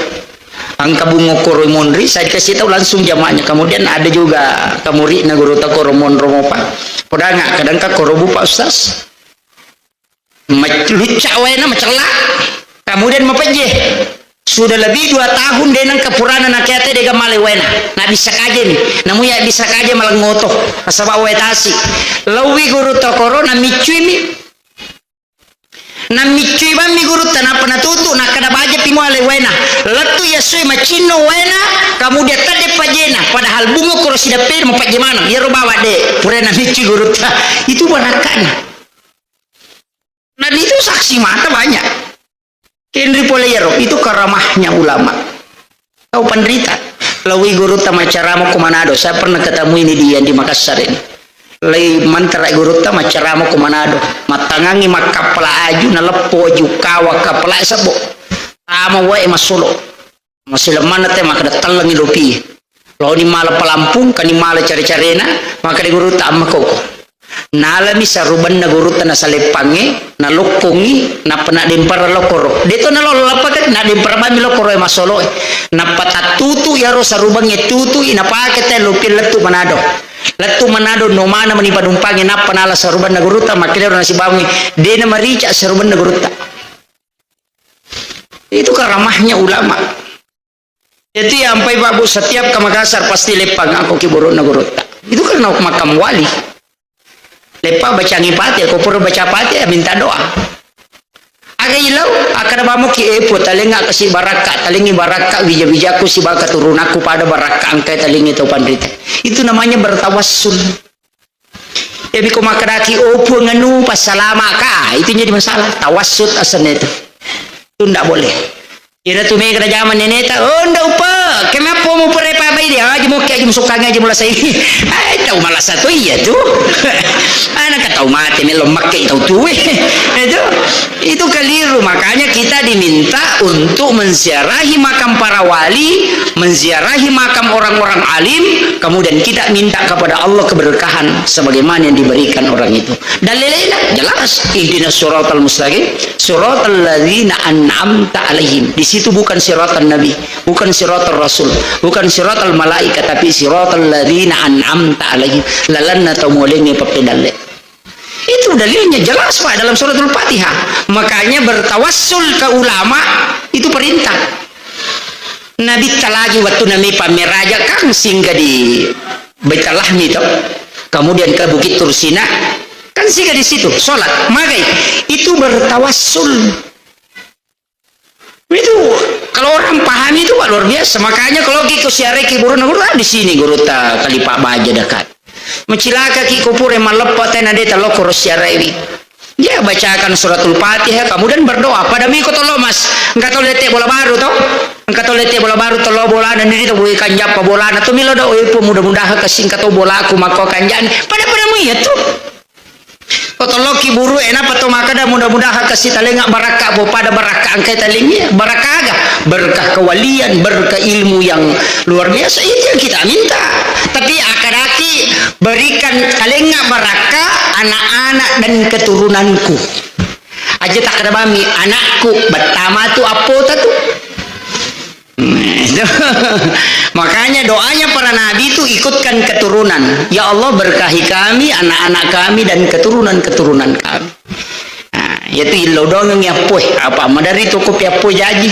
Engka bungokko ro monri, saya dikasih tahu langsung jamaahnya. Kemudian ada juga kamuridna gurutta koro monro mopa. Podanga, kadang ka koro bu Pak Ustaz. Mac-, lucca waena, macella. Kemudian mapejje. Sudah lebih dua tahun de nengka purana nakeate de gammale waena. Nabissa kajeni. Namu ya bisa kaje malengoto. Nasaba wae tasi. Laowi gurutta koro namiccuimi. Namiccui bammi gurutta nappa natutu, nakkeda baja pi muale waena. Lettu yasui macinno waena, kemudian tedde pajena. Padahal bungo koro sideppe mapajje maneng. Iyaro bawa de. Pura namiccui gurutta. Itu barakkana. Dan itu saksi mata banyak. Kenri pole iyaro, itu karamahnya ulama. Tau panrita, laowi gurutta maccarama ko Manado. Saya pernah ketemu ini di, yang di Makassar ini. Lai mantara gurutta maccarama ko Manado. Mattangangi makkappala aju, naleppo aju kawa kappala sebbo. Tama wae massolo. Masilemmanna te makkeda tellengi lopi. Laoni mala palampung, kani mala care-carena, makkeda gurutta amma koko. Nalami sarubanna gurutta nasaleppangnge, nalokkongi, nappa naddempara lokoro. Deto nalolo lappaka, naddempara bammi lokoro e massolo e. Nappa tattutu iyaro sarubangnge tutui, napake te lopi lettu Manado. Lettu Manado no mana mani padumpangnge, nappa nala sarubanna gurutta, makkedaro nasibangngi, dena marica sarubanna gurutta. Itu karamahnya ulama. Itu yang ampai Pak Bu, setiap ke Makassar pasti leppang aku ki burukna gurutta. Itu karena makam wali. Leppa bacangi pate, ko pura baca pate, ya minta doa. Aga ilau, akkada bamo ki epo, talenga kasi barakka, talengi barakka, wija-wijaku siba keturunakku pada barakka angkai talengi tau panrita. Itu namanya bertawassul. Jadi ko makkedaki, "Oh, Puang, anu, passalamaka," itu jadi masalah. Tawassut asalnya itu. Itu ndak boleh. Iyana tu mega na jaman neneta, "Oh, ndak upa, kenapa mu pere Abai dia aja, moke aja, musukkangi aja, mulasai. Eh, tau malasa tu iya tu. Anak tau mate, melo makke tau tue. Itu, itu keliru. Makanya kita diminta untuk menziarahi makam para wali, menziarahi makam orang-orang alim, kemudian kita minta kepada Allah keberkahan sebagaimana yang diberikan orang itu. Dalilnya jelas, ihdinas siratal mustaqim, siratal ladzina an'amta alaihim. Di situ bukan siratal nabi, bukan siratal rasul, bukan siratal malaikat, tapi siratal ladzina an'amta alaihim. Lalanna tau mualengnge pappedalle. Itu dalilnya jelas, Pak, dalam suratul Fatihah. Makanya bertawassul ke ulama itu perintah. Nabitta lagi waktu nami pameraja kan singgah di Baitul Lahmi to. Kemudian ke Bukit Tursina, kan singgah di situ, sholat. Magai, itu bertawassul. Itu kalau orang pahami itu, Pak, luar biasa. Makanya kalau ki ko siarai ki guru, guru, ah, di sini guru ta kali Pak Baja dekat. Macilaka ki ko pura malleppa tena de ta lokko ro siaraiwi. Dia bacakan suratul Fatihah, kemudian berdoa. Pada mi ko tolo mas, engka tau lete bola baru to. Engka tau lete bola baru, tolo bolana, niri to bui kanjappa bolana. To milo do, ipu, mudah-mudahan kasing engka tau bolaku makko kanjani. Pada-pada mu iya tu. Ko tolokki buru, eh, napa to makkeda, mudah-mudahan kasi talenga barakka, bo pada barakka engkai talengi, barakka aga? Berkah kewalian, berkah ilmu yang luar biasa, itu yang kita minta. Tapi akkadaki, berikan talenga barakka anak-anak dan keturunanku. Aja takkeda bami, anakku, bettama tu appota tu. Makanya doanya para nabi itu ikutkan keturunan. Ya Allah, berkahi kami, anak-anak kami, dan keturunan-keturunan kami. Nah, yaitu illau doang yang yappoe. Apa madari toko piappoe jaji.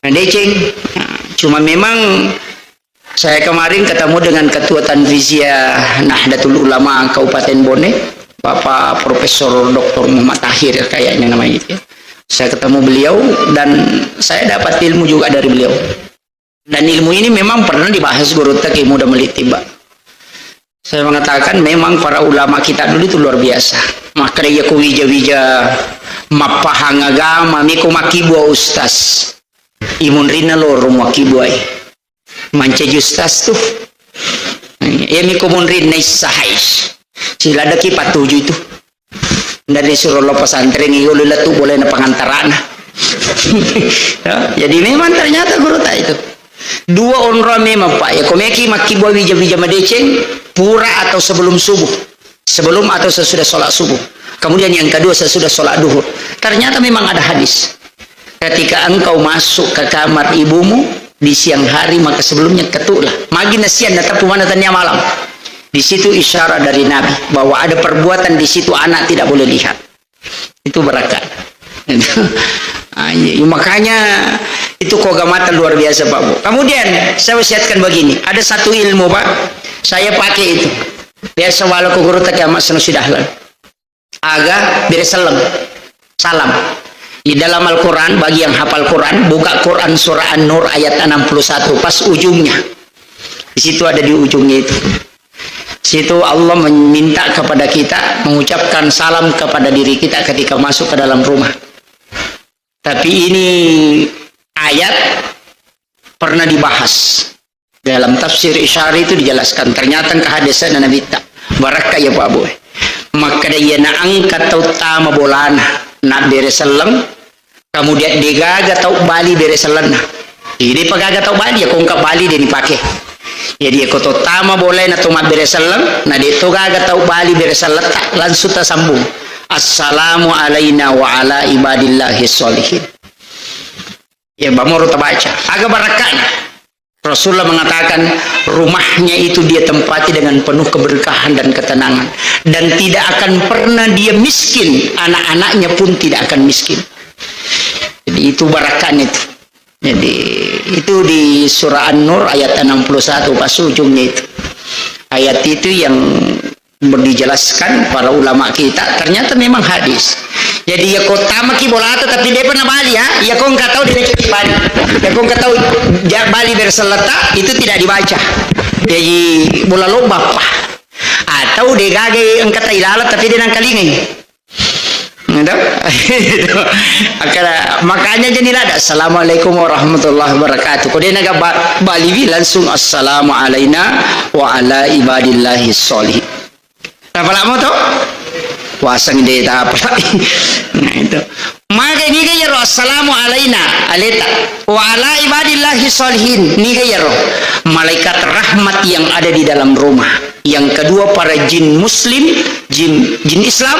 Nah, deceng. Nah, cuma memang saya kemarin ketemu dengan Ketua Tanfiziyah Nahdlatul Ulama Kabupaten Bone, Bapak Profesor Doktor Muhammad Tahir kayaknya namanya itu, ya. Saya ketemu beliau dan saya dapat ilmu juga dari beliau. Dan ilmu ini memang pernah dibahas guru ta Kiai Muda Meliti, Pak. Saya mengatakan memang para ulama kita dulu itu luar biasa. Maka iya ko wija-wija mappahang agama, miko makkibua ustaz. Imunrinna loro muakkibuai. Mancaji ustaz tu. Iya miko munrinna issahai. Siladaki patuju itu. Dari suruh lo pesantren, iyo, lila tu boleh na pengantarana. Ya, jadi memang ternyata guru ta itu. Dua onrong memang, Pak. Ya, komeki makkibua wija-wija madeceng, pura atau sebelum subuh. Sebelum atau sesudah sholat subuh. Kemudian yang kedua sesudah sholat duhur. Ternyata memang ada hadis. Ketika engkau masuk ke kamar ibumu di siang hari, maka sebelumnya ketuklah. Magi na siang, na tepu mana tania malam. Di situ isyarat dari Nabi bahwa ada perbuatan di situ anak tidak boleh lihat. Itu barakat. Ah, iya. Makanya itu kogamatan luar biasa, Pak Bu. Kemudian saya wasiatkan begini, ada satu ilmu, Pak, saya pakai itu. Biasa wala ko guru ta Kiai Ahmad Sanusi Dahlan. Aga bere selleng. Salam. Di dalam Al-Quran, bagi yang hafal Quran, buka Quran surah An-Nur ayat enam puluh satu, pas ujungnya. Di situ ada di ujungnya itu. Situ Allah meminta kepada kita mengucapkan salam kepada diri kita ketika masuk ke dalam rumah. Tapi ini ayat pernah dibahas. Dalam tafsir Isyari itu dijelaskan, ternyata engka hadisna Nabitta. Barakka ya Pak Boy. Makkeda iyana engka tau tama bolana, nabbere selleng, kemudian degaga tau bali bere sellenna. Jadi pagaga tau bali, ya ko engka bali de nipake. Jadi ko to tama bolana to mabbere selleng, na de to gaga tau bali bere selletta, langsung tasambung. Assalamu alaina wa ala ibadillahi sholihin. Ya, bamoro tabaca. Aga barakkana. Rasulullah mengatakan, rumahnya itu dia tempati dengan penuh keberkahan dan ketenangan. Dan tidak akan pernah dia miskin, anak-anaknya pun tidak akan miskin. Jadi, itu barakkahnya itu. Jadi, itu di surah An-Nur ayat enam puluh satu, pas ujungnya itu. Ayat itu yang dijelaskan para ulama kita, ternyata memang hadis. Jadi, ya, ko tamaki bolata, tapi de pernah bali, ya. Ya, ko engka tau de bali. Ya, ko engka tau ja-, bali bere selletta, itu tidak dibaca. Jadi, bola lobba pa. Atau de gaga engka ta ilala, tapi de nangkalingai. Gitu? Makanya jadi lada, "Assalamualaikum warahmatullahi wabarakatuh." Kode naga ba-, baliwi langsung, "Assalamu alaina wa ala ibadillahi sholih." Tapalamo to? Waseng de tapalai. Nah, itu. Maka niga yaro, "Assalamu alaina," aleta. "Wa ala ibadillahi sholihin." Niga yaro? Malaikat rahmat yang ada di dalam rumah. Yang kedua, para jin muslim, jin, jin Islam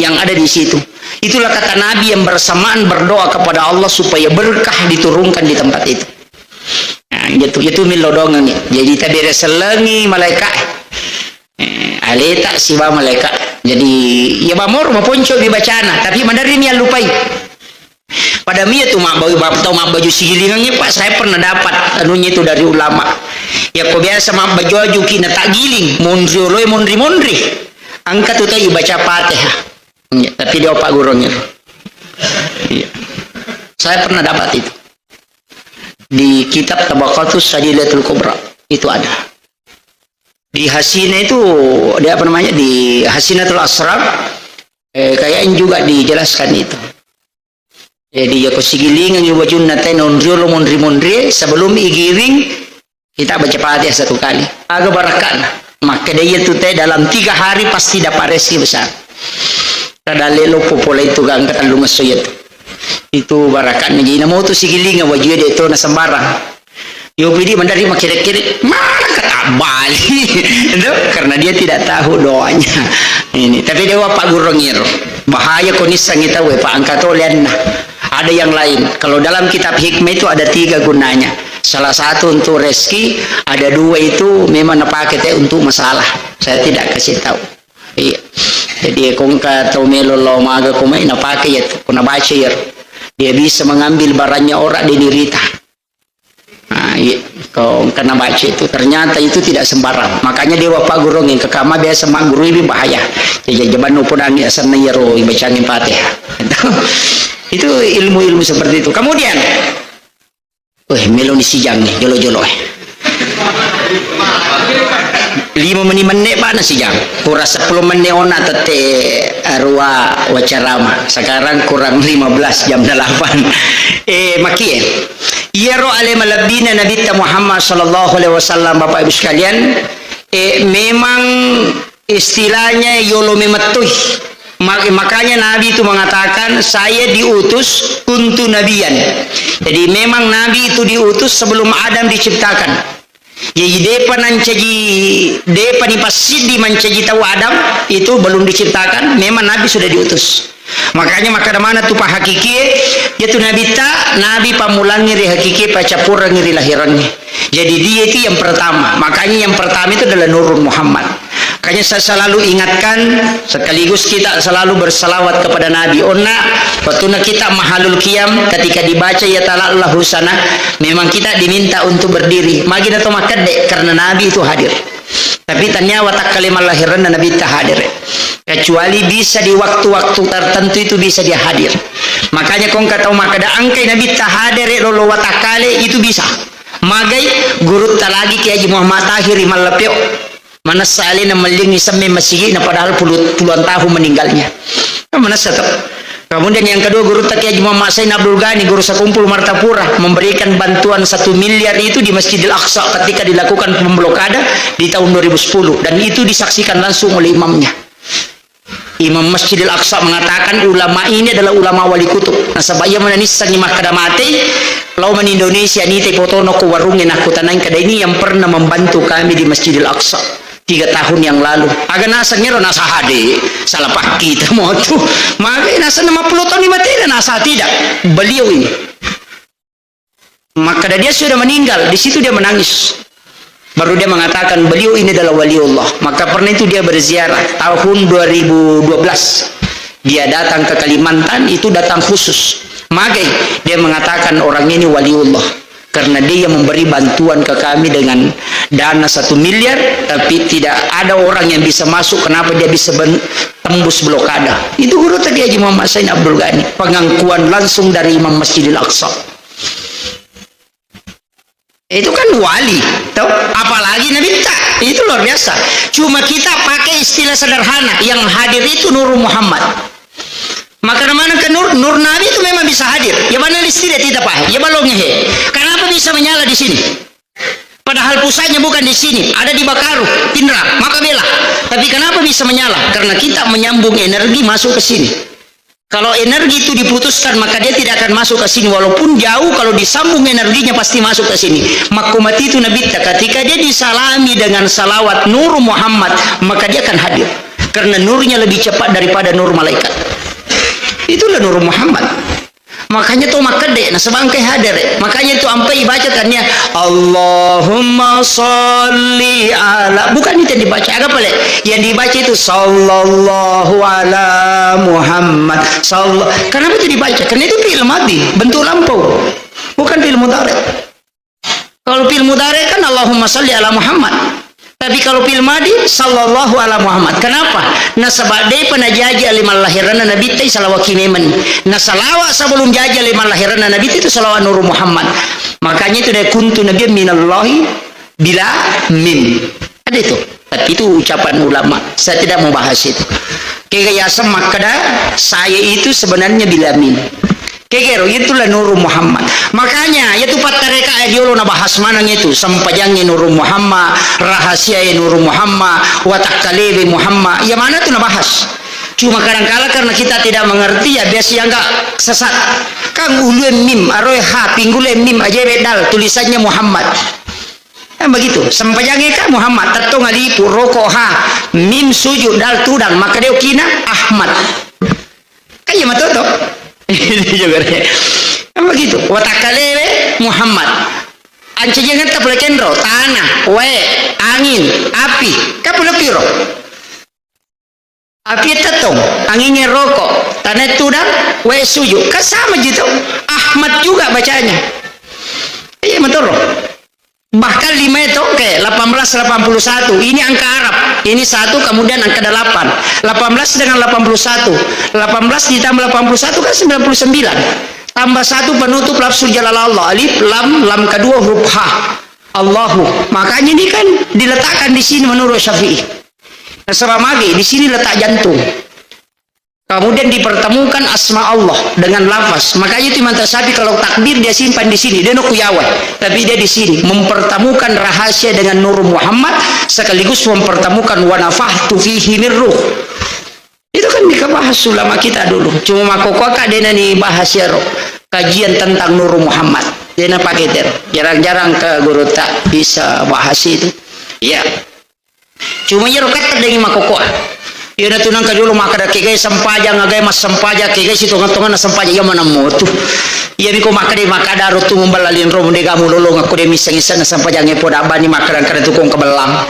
yang ada di situ. Itulah kata Nabi yang bersamaan berdoa kepada Allah supaya berkah diturunkan di tempat itu. Nah, itu, itu milodongengi. Jadi tabere sellengi malaikat. Eh, aleta siba malaikat. Jadi, ya bamoro maponco di bacana, tapi maderri mi allupai. Pada mia tu mabbaju, bab-, tau mabbaju sigilingangnge, Pak, saya pernah dapat anunya itu dari ulama. Ya, ko biasa mabbaju-baju ki na tak giling, monri oloi monri-monri. Angka tu tau baca Fatihah. Iya, tapi dia Pak Gurung itu. Iya. Saya pernah dapat itu. Di kitab Tabaqatus Sadilatul Kubra itu ada. Di Hasina itu, di apa namanya, di Hasinatul Asrar, eh, kayaknya juga dijelaskan itu. Jadi, ya, ko sigilingan bajunna teh, naonriolo monri-monri, sebelum igiring, kita baca Fatihah satu kali. Aga barakana. Maka dia itu teh dalam tiga hari pasti dapat rezeki besar. Kada lelo popola itu, gang katallung esso itu. Itu barakana. Jadi, namo tu sigilingan wajue de to na sembarang. Yo, pidi mandari makere-kere, mana kata bali. Itu karena dia tidak tahu doanya. Ini, tapi dia Pak Gurung iro. Bahaya ko nissangi tau, Pak, angka to lianna. Ada yang lain. Kalau dalam kitab hikmah itu ada tiga gunanya. Salah satu untuk rezeki, ada dua itu memang napake te untuk masalah. Saya tidak kasih tahu. Iya. Jadi, ko engka tau melo lao maga ko mai, napake ya tu, ko nabaca ya. Dia bisa mengambil barangnya orang di dirita. Nah, iya. Ko engka nabaca itu, ternyata itu tidak sembarang. Makanya dia Bapak Gurung yang kekama biasa maggurui bahaya. Jadi, jaman upodangi asanna iyaro ibacangi Fatihah. Itu ilmu-ilmu seperti itu. Kemudian, weh, melo ni sijang nih, jolo-jolo, eh. Lima menit, menit bana sijang. Kurang sepuluh menit ona tette arua wacarama. Sekarang kurang lima belas, jam delapan. Eh, makie. Iyaro ale malebbina Nabitta Muhammad sallallahu alaihi wasallam, Bapak Ibu sekalian, eh, memang istilahnya yolo memettui. Ma-, makanya Nabi itu mengatakan, "Saya diutus kuntu nabiyan." Jadi memang Nabi itu diutus sebelum Adam diciptakan. Jadi depa nancaji, depa ni passiddi mancaji tau Adam, itu belum diciptakan, memang Nabi sudah diutus. Makanya makkeda mana tu pahakikie, yaitu Nabitta, Nabi pammulangi ri hakikie, pacappurangi ri lahirangnge. Jadi dia itu yang pertama. Makanya yang pertama itu adalah Nurun Muhammad. Makanya saya selalu ingatkan, sekaligus kita selalu bersalawat kepada Nabi. Onna, waktu kita mahalul qiyam, ketika dibaca ya talak lahu sana, memang kita diminta untuk berdiri. Magi na to makkedde, karena Nabi itu hadir. Tapi tania watakkalima lahiranna Nabitta hadir. Kecuali bisa di waktu-waktu tertentu itu bisa dia hadir. Makanya ko engka tau makkeda angkai Nabitta hadir lolo watakkale itu bisa. Magai gurutta lagi Kiai Haji Muhammad Tahir Mallapio. Manessa alena mellingi semme masigi'na padahal pulu-, puluhan tahun meninggalnya. Kan manessa to. Kemudian yang kedua, gurutta Kiai Haji Muhammad Sain Abdul Ghani, guru sekumpul Martapura, memberikan bantuan satu miliar itu di Masjidil Aqsa ketika dilakukan pemblokade di tahun dua ribu sepuluh, dan itu disaksikan langsung oleh imamnya. Imam Masjidil Aqsa mengatakan ulama ini adalah ulama wali kutub. Nasaba iya manennissengngi makkeda matei, lao mani Indonesia, nitai fotono ko warungnge, nakkutanai kada ini yang pernah membantu kami di Masjidil Aqsa tiga tahun yang lalu. Aga naseng ero nasa hade, salah pakkita motu. Maka naseng lima puluh tahun ni matena nasa tidak. Beliau ini. Maka dia sudah meninggal, di situ dia menangis. Baru dia mengatakan beliau ini adalah waliullah. Maka pernah itu dia berziarah tahun dua ribu dua belas. Dia datang ke Kalimantan, itu datang khusus. Magai dia mengatakan orang ini waliullah. Karena dia yang memberi bantuan ke kami dengan dana satu miliar, tapi tidak ada orang yang bisa masuk. Kenapa dia bisa ben-, tembus blokade? Itu gurutta Kiai Haji Muhammad Sain Abdul Ghani. Pengakuan langsung dari Imam Masjidil Aqsa. Itu kan wali, toh? Apalagi Nabitta. Itu luar biasa. Cuma kita pakai istilah sederhana, yang hadir itu Nurul Muhammad. Maka mana ke nur, nur Nabi itu memang bisa hadir. Ya mana listrik tidak, Pak? Ya balongnya he. Kenapa bisa menyala di sini? Padahal pusatnya bukan di sini, ada di Bakaru, Pinrang, maka bela. Tapi kenapa bisa menyala? Karena kita menyambung energi masuk ke sini. Kalau energi itu diputuskan, maka dia tidak akan masuk ke sini. Walaupun jauh, kalau disambung energinya pasti masuk ke sini. Makko mati itu Nabi ta, ketika dia disalami dengan salawat Nur Muhammad, maka dia akan hadir. Karena nurnya lebih cepat daripada nur malaikat. Itulah Nur Muhammad. Makanya tu makkedde, nasaba engka hadere. Makanya tu ampai baca tania, "Allahumma salli ala," bukan itu yang dibaca. Apa pale? Yang dibaca itu, "Sallallahu ala Muhammad." Salla-, kenapa itu dibaca? Karena itu fi'il madhi, bentuk lampau. Bukan fi'il mudhari. Kalau fi'il mudhari kan Allahumma salli ala Muhammad. Tapi kalau fi'il madhi, sallallahu ala Muhammad. Kenapa? Nasaba depa najaji ale mallahiranna Nabi ta, salawat ki memang. Nah, salawat sebelum jaji ale mallahiranna Nabi ta itu salawat Nur Muhammad. Makanya itu dari kuntu nabiyyan minallahi bila mim. Ada itu. Tapi itu ucapan ulama. Saya tidak mau bahas itu. Kega yaseng makkeda, saya itu sebenarnya bila mim. Kegero, itulah Nurul Muhammad. Makanya, itu pattareka riolo nabahas maneng itu. Sempajangnge Nurul Muhammad, rahasiae Nurul Muhammad, watakkalewe Muhammad. Ya mana tu nabahas. Cuma kadangkala karena kita tidak mengerti, ya biasa yang enggak sesat. Kang ulue mim, aroe ha, pinggule mim, ajewe dal, tulisannya Muhammad. Kan begitu. Sempajangnge kan Muhammad, tettong alifu, roko ha, mim sujud, dal tudang, maka dia kina Ahmad. Kan iya matoto. Kan begitu. Watakkalewe Muhammad. Ancajangan ta pole kenro, tanah, wae, angin, api. Kan pole piro? Api tettong, angingnge roko, tanah tudang, wae sujud. Kan sama ji to. Ahmad juga bacanya. Iya, motoro. Bahkan lima itu, oke, delapan belas delapan puluh satu. Ini angka Arab. Ini satu, kemudian angka delapan. Delapan belas dengan delapan puluh satu. Delapan belas ditambah delapan puluh satu kan sembilan puluh sembilan. Tambah satu penutup lafzul jalalah Allah. Alif, lam, lam kedua huruf ha. Allahu. Makanya ini kan diletakkan di sini menurut Syafi'i. Nasaba magi, di sini letak jantung. Kemudian dipertemukan asma Allah dengan lafaz. Makanya itu Imam Tasyafi kalau takbir dia simpan di sini, dia no kuyawa. Tapi dia di sini mempertemukan rahasia dengan Nur Muhammad sekaligus mempertemukan wa nafakhtu fihi min ruh. Itu kan dikabahas ulama kita dulu. Cuma makkokkoe ka dena ni bahas iyaro kajian tentang Nur Muhammad. Dena pakai ter. Jarang-jarang ke guru tak bisa bahas itu. Iya. Cuma iyaro katta dengi makkokkoe. Iyana tu nangka jolo makkeda kegai sempajang, agai massempajang, kegai sitonga-tonganna sempajang, iya maneng motu. Iya miko makkeda, makkeda ro tu mumballa linro, de gamu lolong akko de misseng-isseng sempajang e poda bani makkeda-keda tu kong kebellang.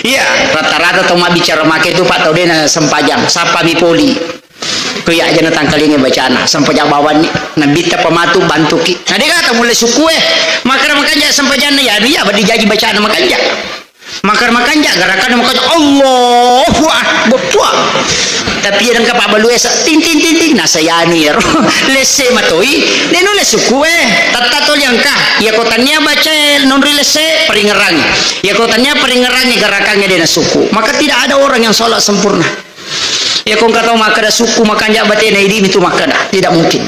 Iya, rata-rata tau mabbicara make tu, Pak, tau dena sempajang, sapa mi poli. Ko iya aja natangkalinga bacana, sempajang bawanni. Nabitta pamatu bantuki. Nah, de kata mulai sukue. Makkeda makanja sempajanna, ya, iya, badi jaji bacana makanja. Makkeda makanja, gerakanna makanja, Allahu Akbar. Tapi iya engka pabbalu esa, ting, ting, ting, ting. Nasa yanu iyaro. Lesse matoi, de nulle sukue. Tatta toli engka. Iya ko tania baca nonri lesse, peringerangi. Iya ko tania peringerangi, gerakannya de nasuku. Maka tidak ada orang yang sholat sempurna. Iya ko engka tau makkeda sukku makanja batena idi mitu makkeda. Tidak mungkin.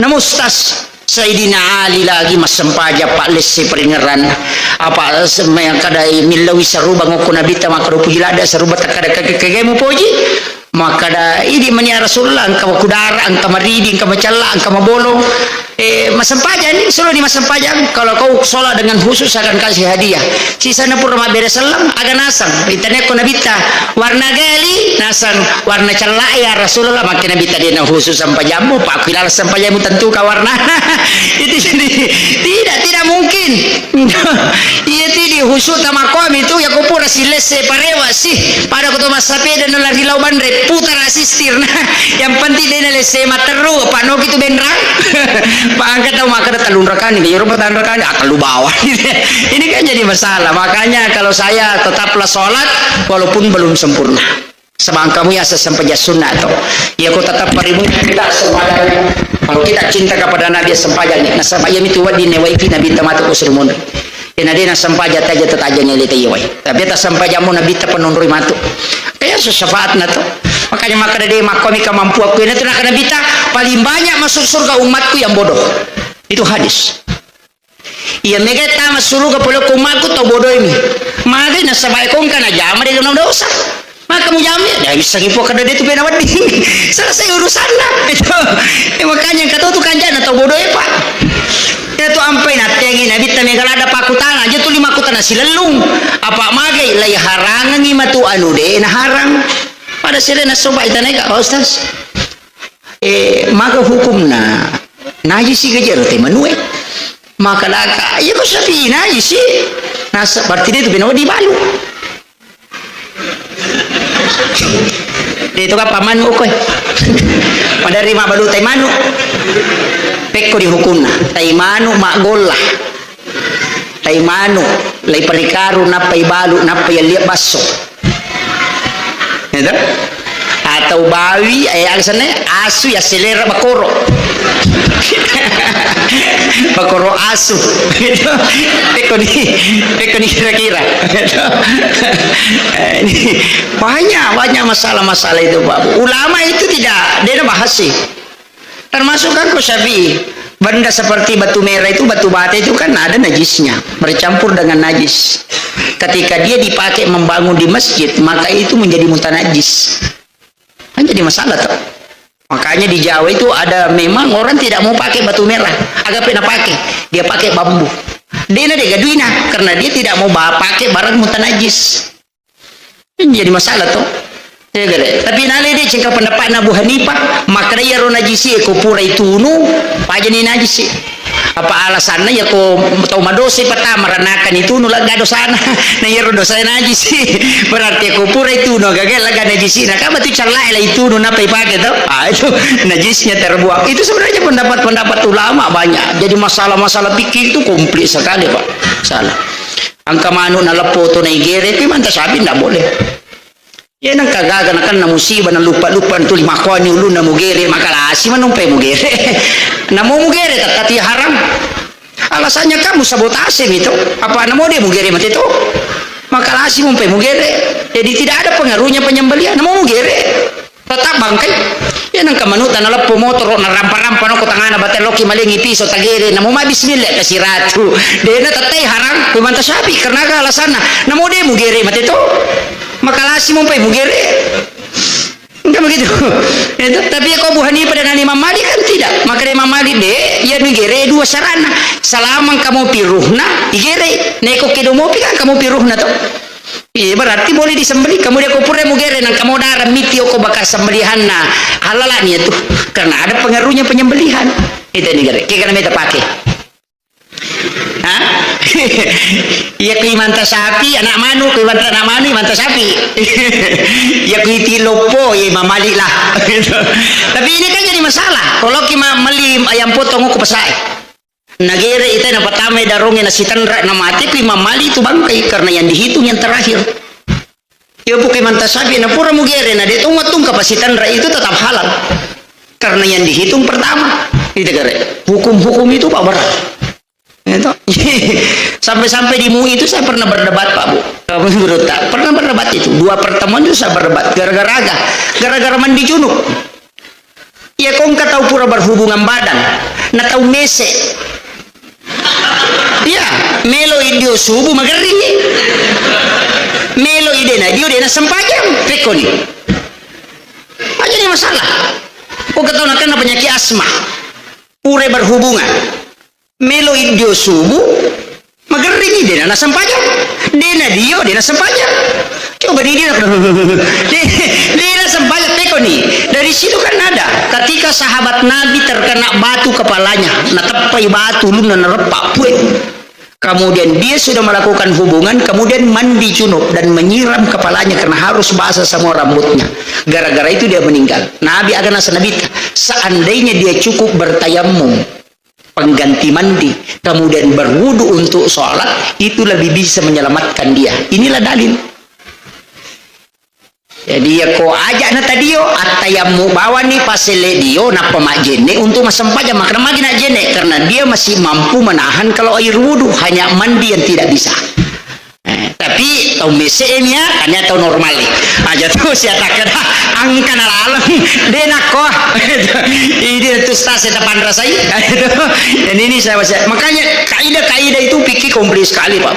Namo Ustaz, Sayyidina Ali lagi massempajang, Pak, lesse peringeran. Apa se-, makkeda millau saruba ngokko Nabitta makkeda puji ladde saruba takkeda kage-kage mupoji? Makkeda idi mani ya Rasulullah, engka makudara, engka maridi, engka macella, engka mabolong. Eh, massempajang ni, suruh ni massempajang. Kalau kau sholat dengan khusyuk, saya akan kasih hadiah. Sisana pura mabbere selleng, aga naseng. Itanekko Nabitta, warna gali, naseng, warna cella ya Rasulullah. Makkeda Nabitta de na khusyuk sempajammu, Pak, kuilala sempajammu tentu ka warna. Itu jadi, tidak, tidak mungkin. Iya, ti di khusyuk tamakkomi tu, ya ko pura silesse parewa si. Pada ko to massapeda na lari lau banre, putara sistir. Yang penting de na lesse matteru, Pak, noki tu benrang. Pak, engka tau makkeda tellu rakani, ya ro patang rakani, ah, tellu bawang. Ini kan jadi masalah. Makanya kalau saya tetaplah sholat walaupun belum sempurna. Sebab kamu ya sesempajang sunnah to. Ya ko tetap parimu kita sempajang. Kalau kita cinta kepada Nabi sempajang ni. Nasaba iya mitu wedding ne waiki Nabitta matu ko sri monri. Ina de na sempajang taja tataja ngele te yewai. Tapi ta sempajang mo Nabitta penonroi matu. Kaya so syafaat na to. Makanya makkeda de' makkuami kamampuakku. Iyanatu nakkeda Nabitta, paling banyak masuk surga umatku yang bodoh. Itu hadis. Iya mega tama suruga pole ko umatku tau bodoimi. Magai nasaba' ko engka najama de' na dosa. Maka mujama, ya bisa ngipu kada de' tu pena wedding. Selesai urusanna. Itu. Eh, makanya engka to tu kanjana tau bodoh e, Pak. Itu ampai nattengi Nabitta mega ladda pakkutana, aja tuli makkutana silellung. Apa magai laiharangengi matu anu de' naharang. Pada sirena soba itanai ka, Pak Ustaz. Eh, maka hukumna najisi gajero te manue. Maka laka, iya ko sapi najisi. Nasa, berarti de' tu pena wedding balu. De' tu kapang manu' koe. Maderri mabbalu tai manu'. Pekko di hukumna. Tai manu' maggolla. Tai manu', lai perikaru, nappai balu', nappai yallia basso. Gitu? Atau bawi, eh, alasannya asu ya selera bakoro. Bakoro asu. Gitu. Pekko ni, pekko ni kira-kira. Gitu. Eh, ini banyak, banyak masalah-masalah itu, Pak Bu. Ulama itu tidak, dia bahas sih. Termasuk kan ko Syafi'i, benda seperti batu merah itu, batu bata itu kan ada najisnya, bercampur dengan najis. Ketika dia dipakai membangun di masjid, maka itu menjadi mutanajis. Kan jadi masalah tuh. Makanya di Jawa itu ada memang orang tidak mau pakai batu merah, agak pernah pakai, dia pakai bambu. Dia na de' gaduina karena dia tidak mau ba-, pakai barang mutanajis. Jadi masalah to. Ya, gare. Tapi nale de' cengka pendapatna Abu Hanifah, makkeda iyaro najisi e ko pura itunu, pajani najisi. Apa alasanna ya ko tau madosa patama ranakan itunu lega dosana. Na iyaro dosa najisi. Berarti ko pura itunu gaga lega najisi. Na kaba tu callai la itunu napa ipake to? Ah, itu najisnya terbuang. Itu sebenarnya pendapat-pendapat ulama banyak. Jadi masalah-masalah fikih itu komplit sekali, Pak. Salah. Angka manu' naleppo to naigere, kui manta sapi ndak boleh. Iya nengka gaga nakenna musibah, naluppa-luppa tuli makkuani ulunna mugere, makalasi manumpai mugere. Namo mugere, tettati haram. Alasannya kamu sabotase mi to. Apa namo de' mugere mate to? Makalasi mumpai mugere. Jadi tidak ada pengaruhnya penyembelihan. Namo mugere. Tetap bangkai. Iya nengka manu'ta naleppo motoro, narampa-rampa noko tangana batang loki malengi piso tagere, namo ma bismillah kasi ratu. De' na tettai haram, kui manta sapi, karena aga alasanna. Namo de' mugere mate to. Makalasi mumpai mugere. Enggak begitu. Itu, tapi ko Abu Hanifah dengan Imam Malik kan tidak. Maka Imam Malik de', iya nigere dua sarana. Selama kamu piruhna, igere. Neko kedo mopi kan kamu piruhna to. Iya, berarti boleh disembelih. Kamu de' ko pura mugere, nang kamu darah miti oko bakal sembelihanna. Halala ni itu. Karena ada pengaruhnya penyembelihan. Itu nigere. Kira meta pakai. Hah? Iya kui manta sapi, anak manu', kui manta anak manu', manta sapi. Iya kui tiloppo, iya mamali lah. Tapi ini kan jadi masalah. Kalau ki ma-, meli ayam potong ko pasai. Nagere ita na pertama daronge na sitenra na mate kui mamali tu bangkai karena yang dihitung yang terakhir. Iya, puke manta sapi, na pura mugere, na de' to wattung kapasitan rai itu tetap halal. Karena yang dihitung pertama, itu gare. Hukum-hukum itu, Pak, berat. Itu. Sampai-sampai di MUI itu saya pernah berdebat, Pak, Bu. Kamu menurut tak? Pernah berdebat itu. Dua pertemuan itu saya berdebat. Gara-gara aga? Gara-gara mandi junub. Iya, ko engka tau pura berhubungan badan, na tau mese. Iya, melo i dio subuh magerringi. Melo i de' na dio de' na sempajang. Pekkoni. Aja ni masalah. Ko engka tau nakenna penyakit asma. Pura berhubungan. Melo i dio subuh, magerringi, de' na nasempajang. De' na dio, de' nasempajang. Coba di dia, de', de' nasempajang, teko ni. Dari situ kan ada, ketika sahabat Nabi terkena batu kepalanya, nateppai batu, ulunna nareppa, pue. Kemudian dia sudah melakukan hubungan, kemudian mandi junub dan menyiram kepalanya karena harus basah semua rambutnya. Gara-gara itu dia meninggal. Nabi aga nasa Nabi, seandainya dia cukup bertayamum, pengganti mandi, kemudian berwudu untuk sholat, itu lebih bisa menyelamatkan dia. Inilah dalil. Jadi, ya, ko aja na tadio, attayammu bawani paselle dio, nappa majjenne untuk massempajang. Makna magi na jenne, karena dia masih mampu menahan kalau air wudu, hanya mandi yang tidak bisa. Eh, tapi Tau mese' e mia, tania tau normal e. Aja tu sia takkeda, angka na laleng, de' nakko. Idi tu stase tapanrasai. Dan ini saya masih, makanya kaidah-kaidah itu fikih kompleks sekali, Pak.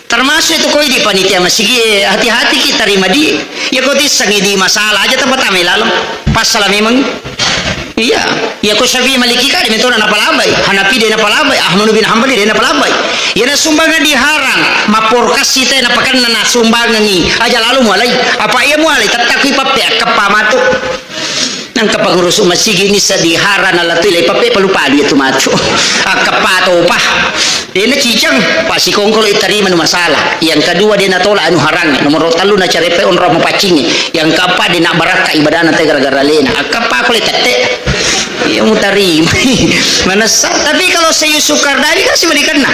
Termasuk itu koi di panitia masigi, eh, hati-hati kita terima di, ya kau tissangi di masalah aja tempat tamai laleng. Pasala memang. Iya, iya ko Syafi'i Maliki ka de' metona napalabai, Hanafi de' napalabai, Ahmad bin Hambali de' napalabai. Iya na sumbangan diharang, maporkasi te napakanna na sumbangangi, aja lalu mualai. Apa iya mualai, tettakui pappe akkeppa matu. Nangka pengurus masigi ini sedih harana latu ilai pappe palu-palu itu matu. Akkeppa topa. Dena cicang, pasi kongkolo itarima nu masalah. Yang kedua, dena tolak anu harang. Nomor tellu, na carepe onrong mapaccingi. Yang keempat, dena barakka ibadana te gara-gara lena. Akkappa ko le tette. Iya mutarima. Manessa. Tapi kalau Sayyid Sukardawi kan si malikanna.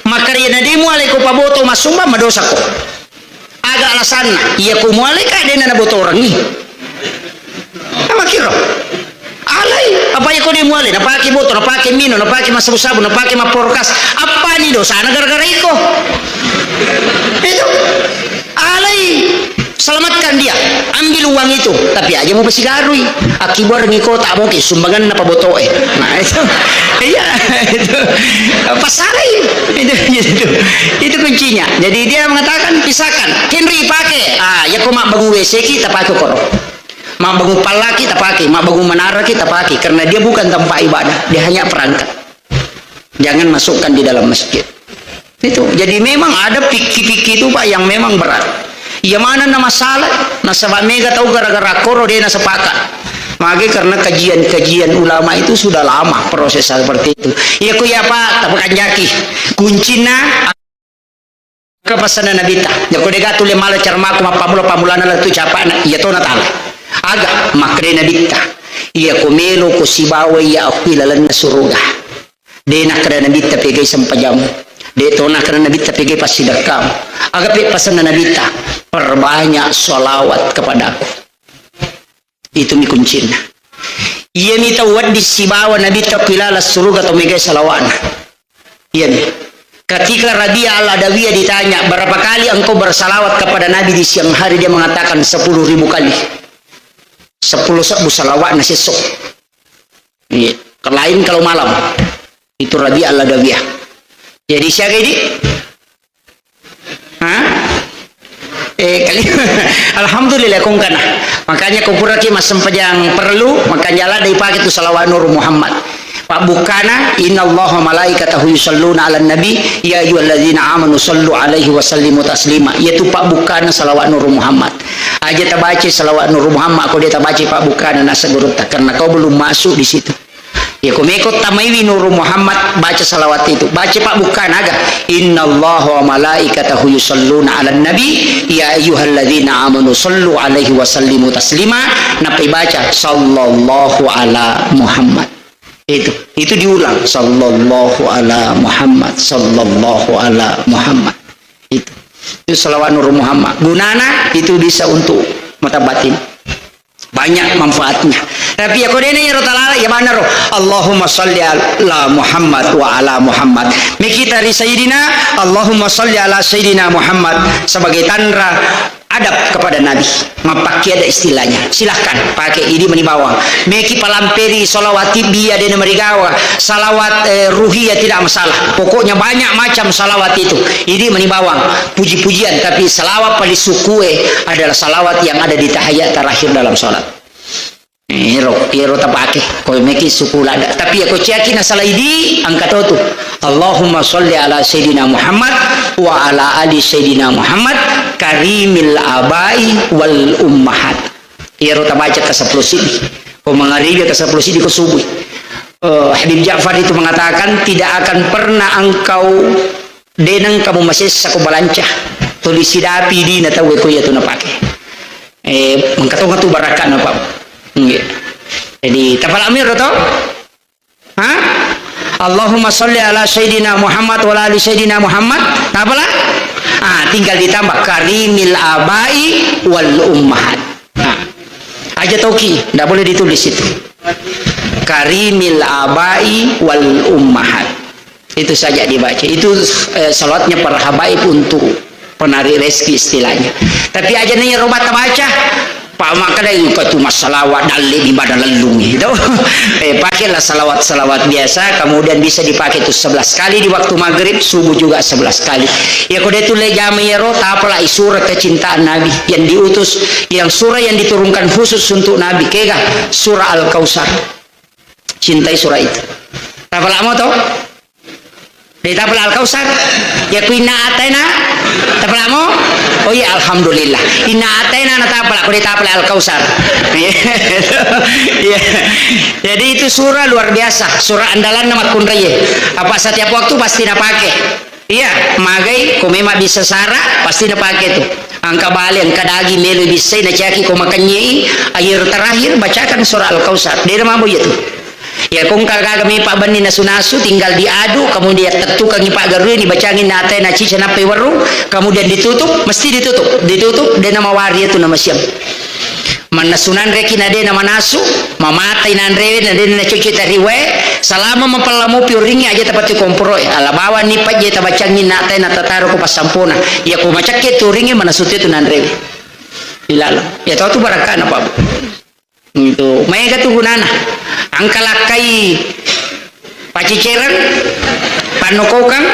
Makariana demo aleko paboto masumba madosa ko. Aga alasanna? Iya ko muale ka dena nabotorengi. Apa kiro? Alai, apa iya ko de muale? Napake boto, napake mino, napake massabu-sabu, napake mapporkas. Apa ni dosana gara-gara iko? Itu. Alai, selamatkan dia. Ambil uang itu. Tapi aja mau pesigarui. Akibuarengi kota mau ke sumbangan apa botoe. Nah, itu. Iya, itu. Pasalai. Itu, itu. Itu kuncinya. Jadi dia mengatakan, pisahkan. Kenri pake. Ah, ya ko mabbangun W C ki, tapake koro. Mabbangun pallaki tapake, mabbangun menara ki tapake, karena dia bukan tempat ibadah, dia hanya perangkat. Jangan masukkan di dalam masjid. Itu. Jadi memang ada fikih-fikih itu, Pak, yang memang berat. Iya mana na masalah, nasaba mega tau gara-gara koro de' na sepakat. Mage karena kajian-kajian ulama itu sudah lama proses seperti itu. Iya ku ya, Pak, tapakanjaki. Kuncinna Engka pasanna Nabitta, yako dega tuli mala carmaku mappammula-pammulana lettu capana, iya tona tala. Aga, makkeda Nabitta, iya ko melo ko sibawa iya akui lalenna suruga. De nakkeda Nabitta pegai sempajammu. De tona nakkeda Nabitta pegai passidekkamu. Aga pe pasanna Nabitta, perbanyak salawat kepadaku. Itu mi kuncinna. Iya mi tau wedding sibawa Nabitta ko ilala suruga to megai salawatna. Iya mi. Ketika Rabi'ah Al-Adawiyah ditanya, "Berapa kali engkau bersalawat kepada Nabi di siang hari?" Dia mengatakan, "Sepuluh ribu kali." Sepuluh sebbu salawatna siesso. Iya. Lain kalau malam. Itu Rabi'ah Al-Adawiyah. Jadi siaga idi? Hah? Eh, kali. Alhamdulillah, kongkana. Makanya ko puraki massempajang perlu, makanya la dipake tu salawat Nur Muhammad. Pabbukkana, "Innallaha wa malaikatahu yusalluna 'alan nabi, ya ayyuhalladzina amanu sallu 'alaihi wa sallimu taslima." Iyatu pabbukkana salawat Nur Muhammad. Aja tabaca salawat Nur Muhammad, ko de tabaca pabbukkana nasa gurutta, karena kau belum masuk di situ. Ya, ko meko tamaiwi Nuru Muhammad, baca salawat itu. Baca pabbukkana aga, "Innallaha wa malaikatahu yusalluna 'alan nabi, ya ayyuhalladzina amanu sallu 'alaihi wa sallimu taslima." Nappai baca, "Sallallahu ala Muhammad." Itu, itu diulang, "Sallallahu ala Muhammad, sallallahu ala Muhammad." Itu. Itu salawat Nuru Muhammad. Gunana itu bisa untuk mata batin. Banyak manfaatnya. Tapi ya kodena ya rota lala ya mana ro. "Allahumma salli ala Muhammad wa ala Muhammad." Mekita ri Sayyidina, "Allahumma salli ala Sayyidina Muhammad," sebagai tanra adab kepada Nabi. Mappakki ada istilahnya. Silahkan pakai idi mani bawang. Meki palamperi salawat tibbi ya dena marigawa. Salawat, eh, ruhiyah tidak masalah. Pokoknya banyak macam salawat itu. Idi mani bawang. Puji-pujian, tapi salawat paling sukue adalah salawat yang ada di tahiyat terakhir dalam salat. Ero, ero tapake. Ko meki suku lada. Tapi ya ko ciaki na sala idi, angka to tu. "Allahumma salli ala Sayyidina Muhammad wa ala ali Sayyidina Muhammad karimil abai wal ummahat." Ero tabaca ke sepuluh sidi. Ko mangaribi ke sepuluh sidi ko subuh. Eh, Habib Ja'far itu mengatakan, "Tidak akan pernah engkau denang kamu masessa ko balanca." Tuli sidapi dina tau ko iya tu napake. Eh, mengkatonga tu barakana, Pak. Nggih. Jadi, tapalami ro to? Ha? "Allahumma salli ala Sayyidina Muhammad wa ala ali Sayyidina Muhammad." Apalah? Ah, tinggal ditambah karimil abai wal ummahat. Nah, aja toki, ndak boleh ditulis itu. Karimil abai wal ummahat. Itu saja dibaca. Itu, eh, salawatnya para habaib untuk Penarik rezeki istilahnya. Tapi aja nih roba tabaca, Pak, makanya itu tuh masalah dalle di badan lelung itu. Eh, pakailah salawat-salawat biasa, kemudian bisa dipakai itu sebelas kali di waktu maghrib, subuh juga sebelas kali. Ya, kode itu le jama ya ro, tapala isura kecintaan Nabi yang diutus, yang surah yang diturunkan khusus untuk Nabi. Kega surah Al-Kautsar. Cintai surah itu. Tapala mo to? Dé' tapala Al-Kausar? Ya ku inna a'taina, tapalamo? Oh iya, alhamdulillah. Inna a'taina na tapala, ko dé' tapala Al-Kausar. Iya. Jadi itu surah luar biasa, surah andalanna makkunraie. Apa setiap waktu pasti napake. Iya, magai ko memang bisa sara, pasti napake tu. Engka bale, engka daging melo bissai, nacaki ko makennye i, akhir terakhir bacakan surah Al-Kausar. Dé' namabo iya tu. Ya, ko engka gaga mi pabbenni nasu-nasu, tinggal diaduk, kemudian tettukangi paggarue, dibacangi inna a'taina cica nappai werrung, kemudian ditutup, mesti ditutup, ditutup, dé' namawari itu nama siang. Mannasu nanreki na dé' namanasu, mamatai nanrewe, na dé' nacocok tariwae, salama mapallamopi uringnge aja tapattu komporoe, ala bawang ni pajje tabacangi inna a'taina tataro ko passampona. Ya, ko macakke tu uringnge, manasu tu nanrewe. Ilalo. Ya, tau tu barakkana, Pak Bu. Itu maega tu gunana. Engka lakkai pacicereng, pannokokang.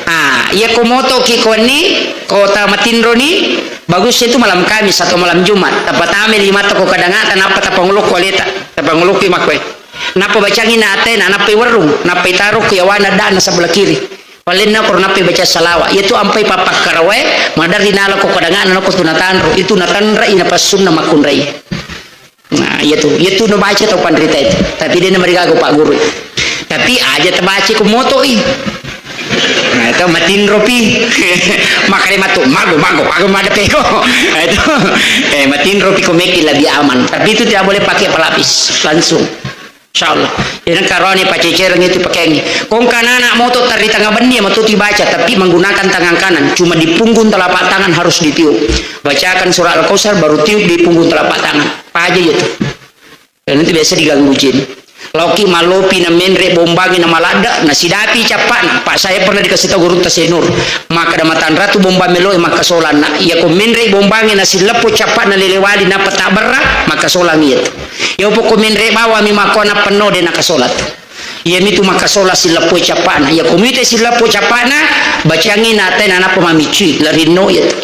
Ah, iya ko motoki ko wenni, ko tamatinroni, bagus itu malam Kamis atau malam Jumat. Tapatame limatta ko kadangata, nappa tapangolokko aleta, tapangolokko makkoe. Nappa bacangi inna a'taina, nappai werrung, nappai taro ko yawana dana sebelah kiri. Palenna ko nappai baca salawa. Iya tu ampai pappakkarawae, maderri nala ko kadangana nako tu natanro, itu natanrai napassunna makkunrai. Nah, iya tu, iya tu nabaca tau panrita itu. Tapi dé' namarigaga Pak Guru. Tapi aja tabaca ko moto i. Nah, itu matinropi. Makare matu, mago, mago, mago, mada peko. Nah, itu, eh, matinropi ko meki lebih aman. Tapi itu tidak boleh pakai pelapis, langsung. Insyaallah. Jadi karone pacecereng itu pakaiangi. Ko engka anak moto tari tengah benni, ya, matu dibaca, tapi menggunakan tangan kanan. Cuma di punggung telapak tangan harus ditiup. Bacakan surah Al-Kausar, baru tiup di punggung telapak tangan. Apa aja itu? Dan itu biasa diganggu jin. Laoki malopi na menre' bombangi na maladda, na sidapi cappa'na. Pak, saya pernah dikasih tahu gurutta Senur. Maka ada matan ratu bombang meloe maka solanna. Iya ko menre' bombangi na sileppo cappa'na lelewali na peta berra, maka solang iya tu. Iya pokok menre' bawami mako na penno dé' nakasola tu. Iya mitu maka sola sileppo cappa'na. Iya ko mite sileppo cappa'na, bacangi inna a'taina nappa mamicui, larinno iya tu.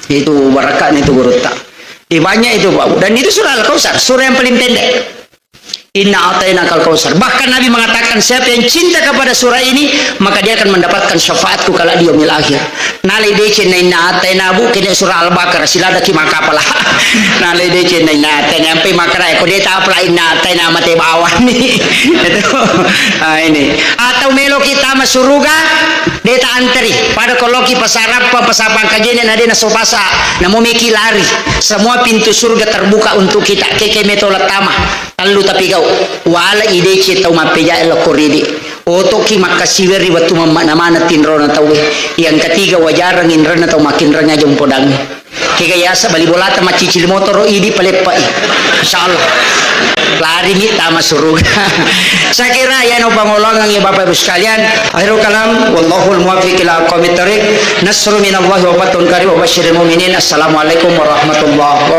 Itu barakatna itu gurutta. Eh, banyak itu, Pak Bu. Dan itu surah Al-Kausar, surah yang paling pendek. Inna a'tainakal kausar. Bahkan Nabi mengatakan, siapa yang cinta kepada surah ini, maka dia akan mendapatkan syafaatku kala di yaumil akhir. Nalai deceng na inna a'taina, Bu, kene surah Al-Baqarah, siladaki makapala. Nalai deceng na inna a'taina, sampai makara, ko dé' tapala inna a'taina mate bawani. Itu. Ah, ini. Atau meloki tama suruga, dé' ta anteri. Pada ko loki pasarappa, pasapang kajene, na dé' nasopasa, namo meki lari. Semua pintu surga terbuka untuk kita. Keke meto la tama. Tellu tapi gau. Wala ideceng tau mappejae lokko ridi. Otoki makkasiweri wettu mamma-, namana tinrona tauwe. Yang ketiga, wajarang inrenna tau makinreng aja umpodangi. Kega yasa bali bolata maccicil motoro idi paleppai. Insyaallah. Lari mi tama suruga. Saya kira ya no pangolongan ya Bapak Ibu sekalian. Akhirul kalam, wallahul muwaffiq ila aqwamit thariq. Nasru minallahi wa fathun qarib wa basyiril mu'minin. Assalamualaikum warahmatullahi wabarakatuh.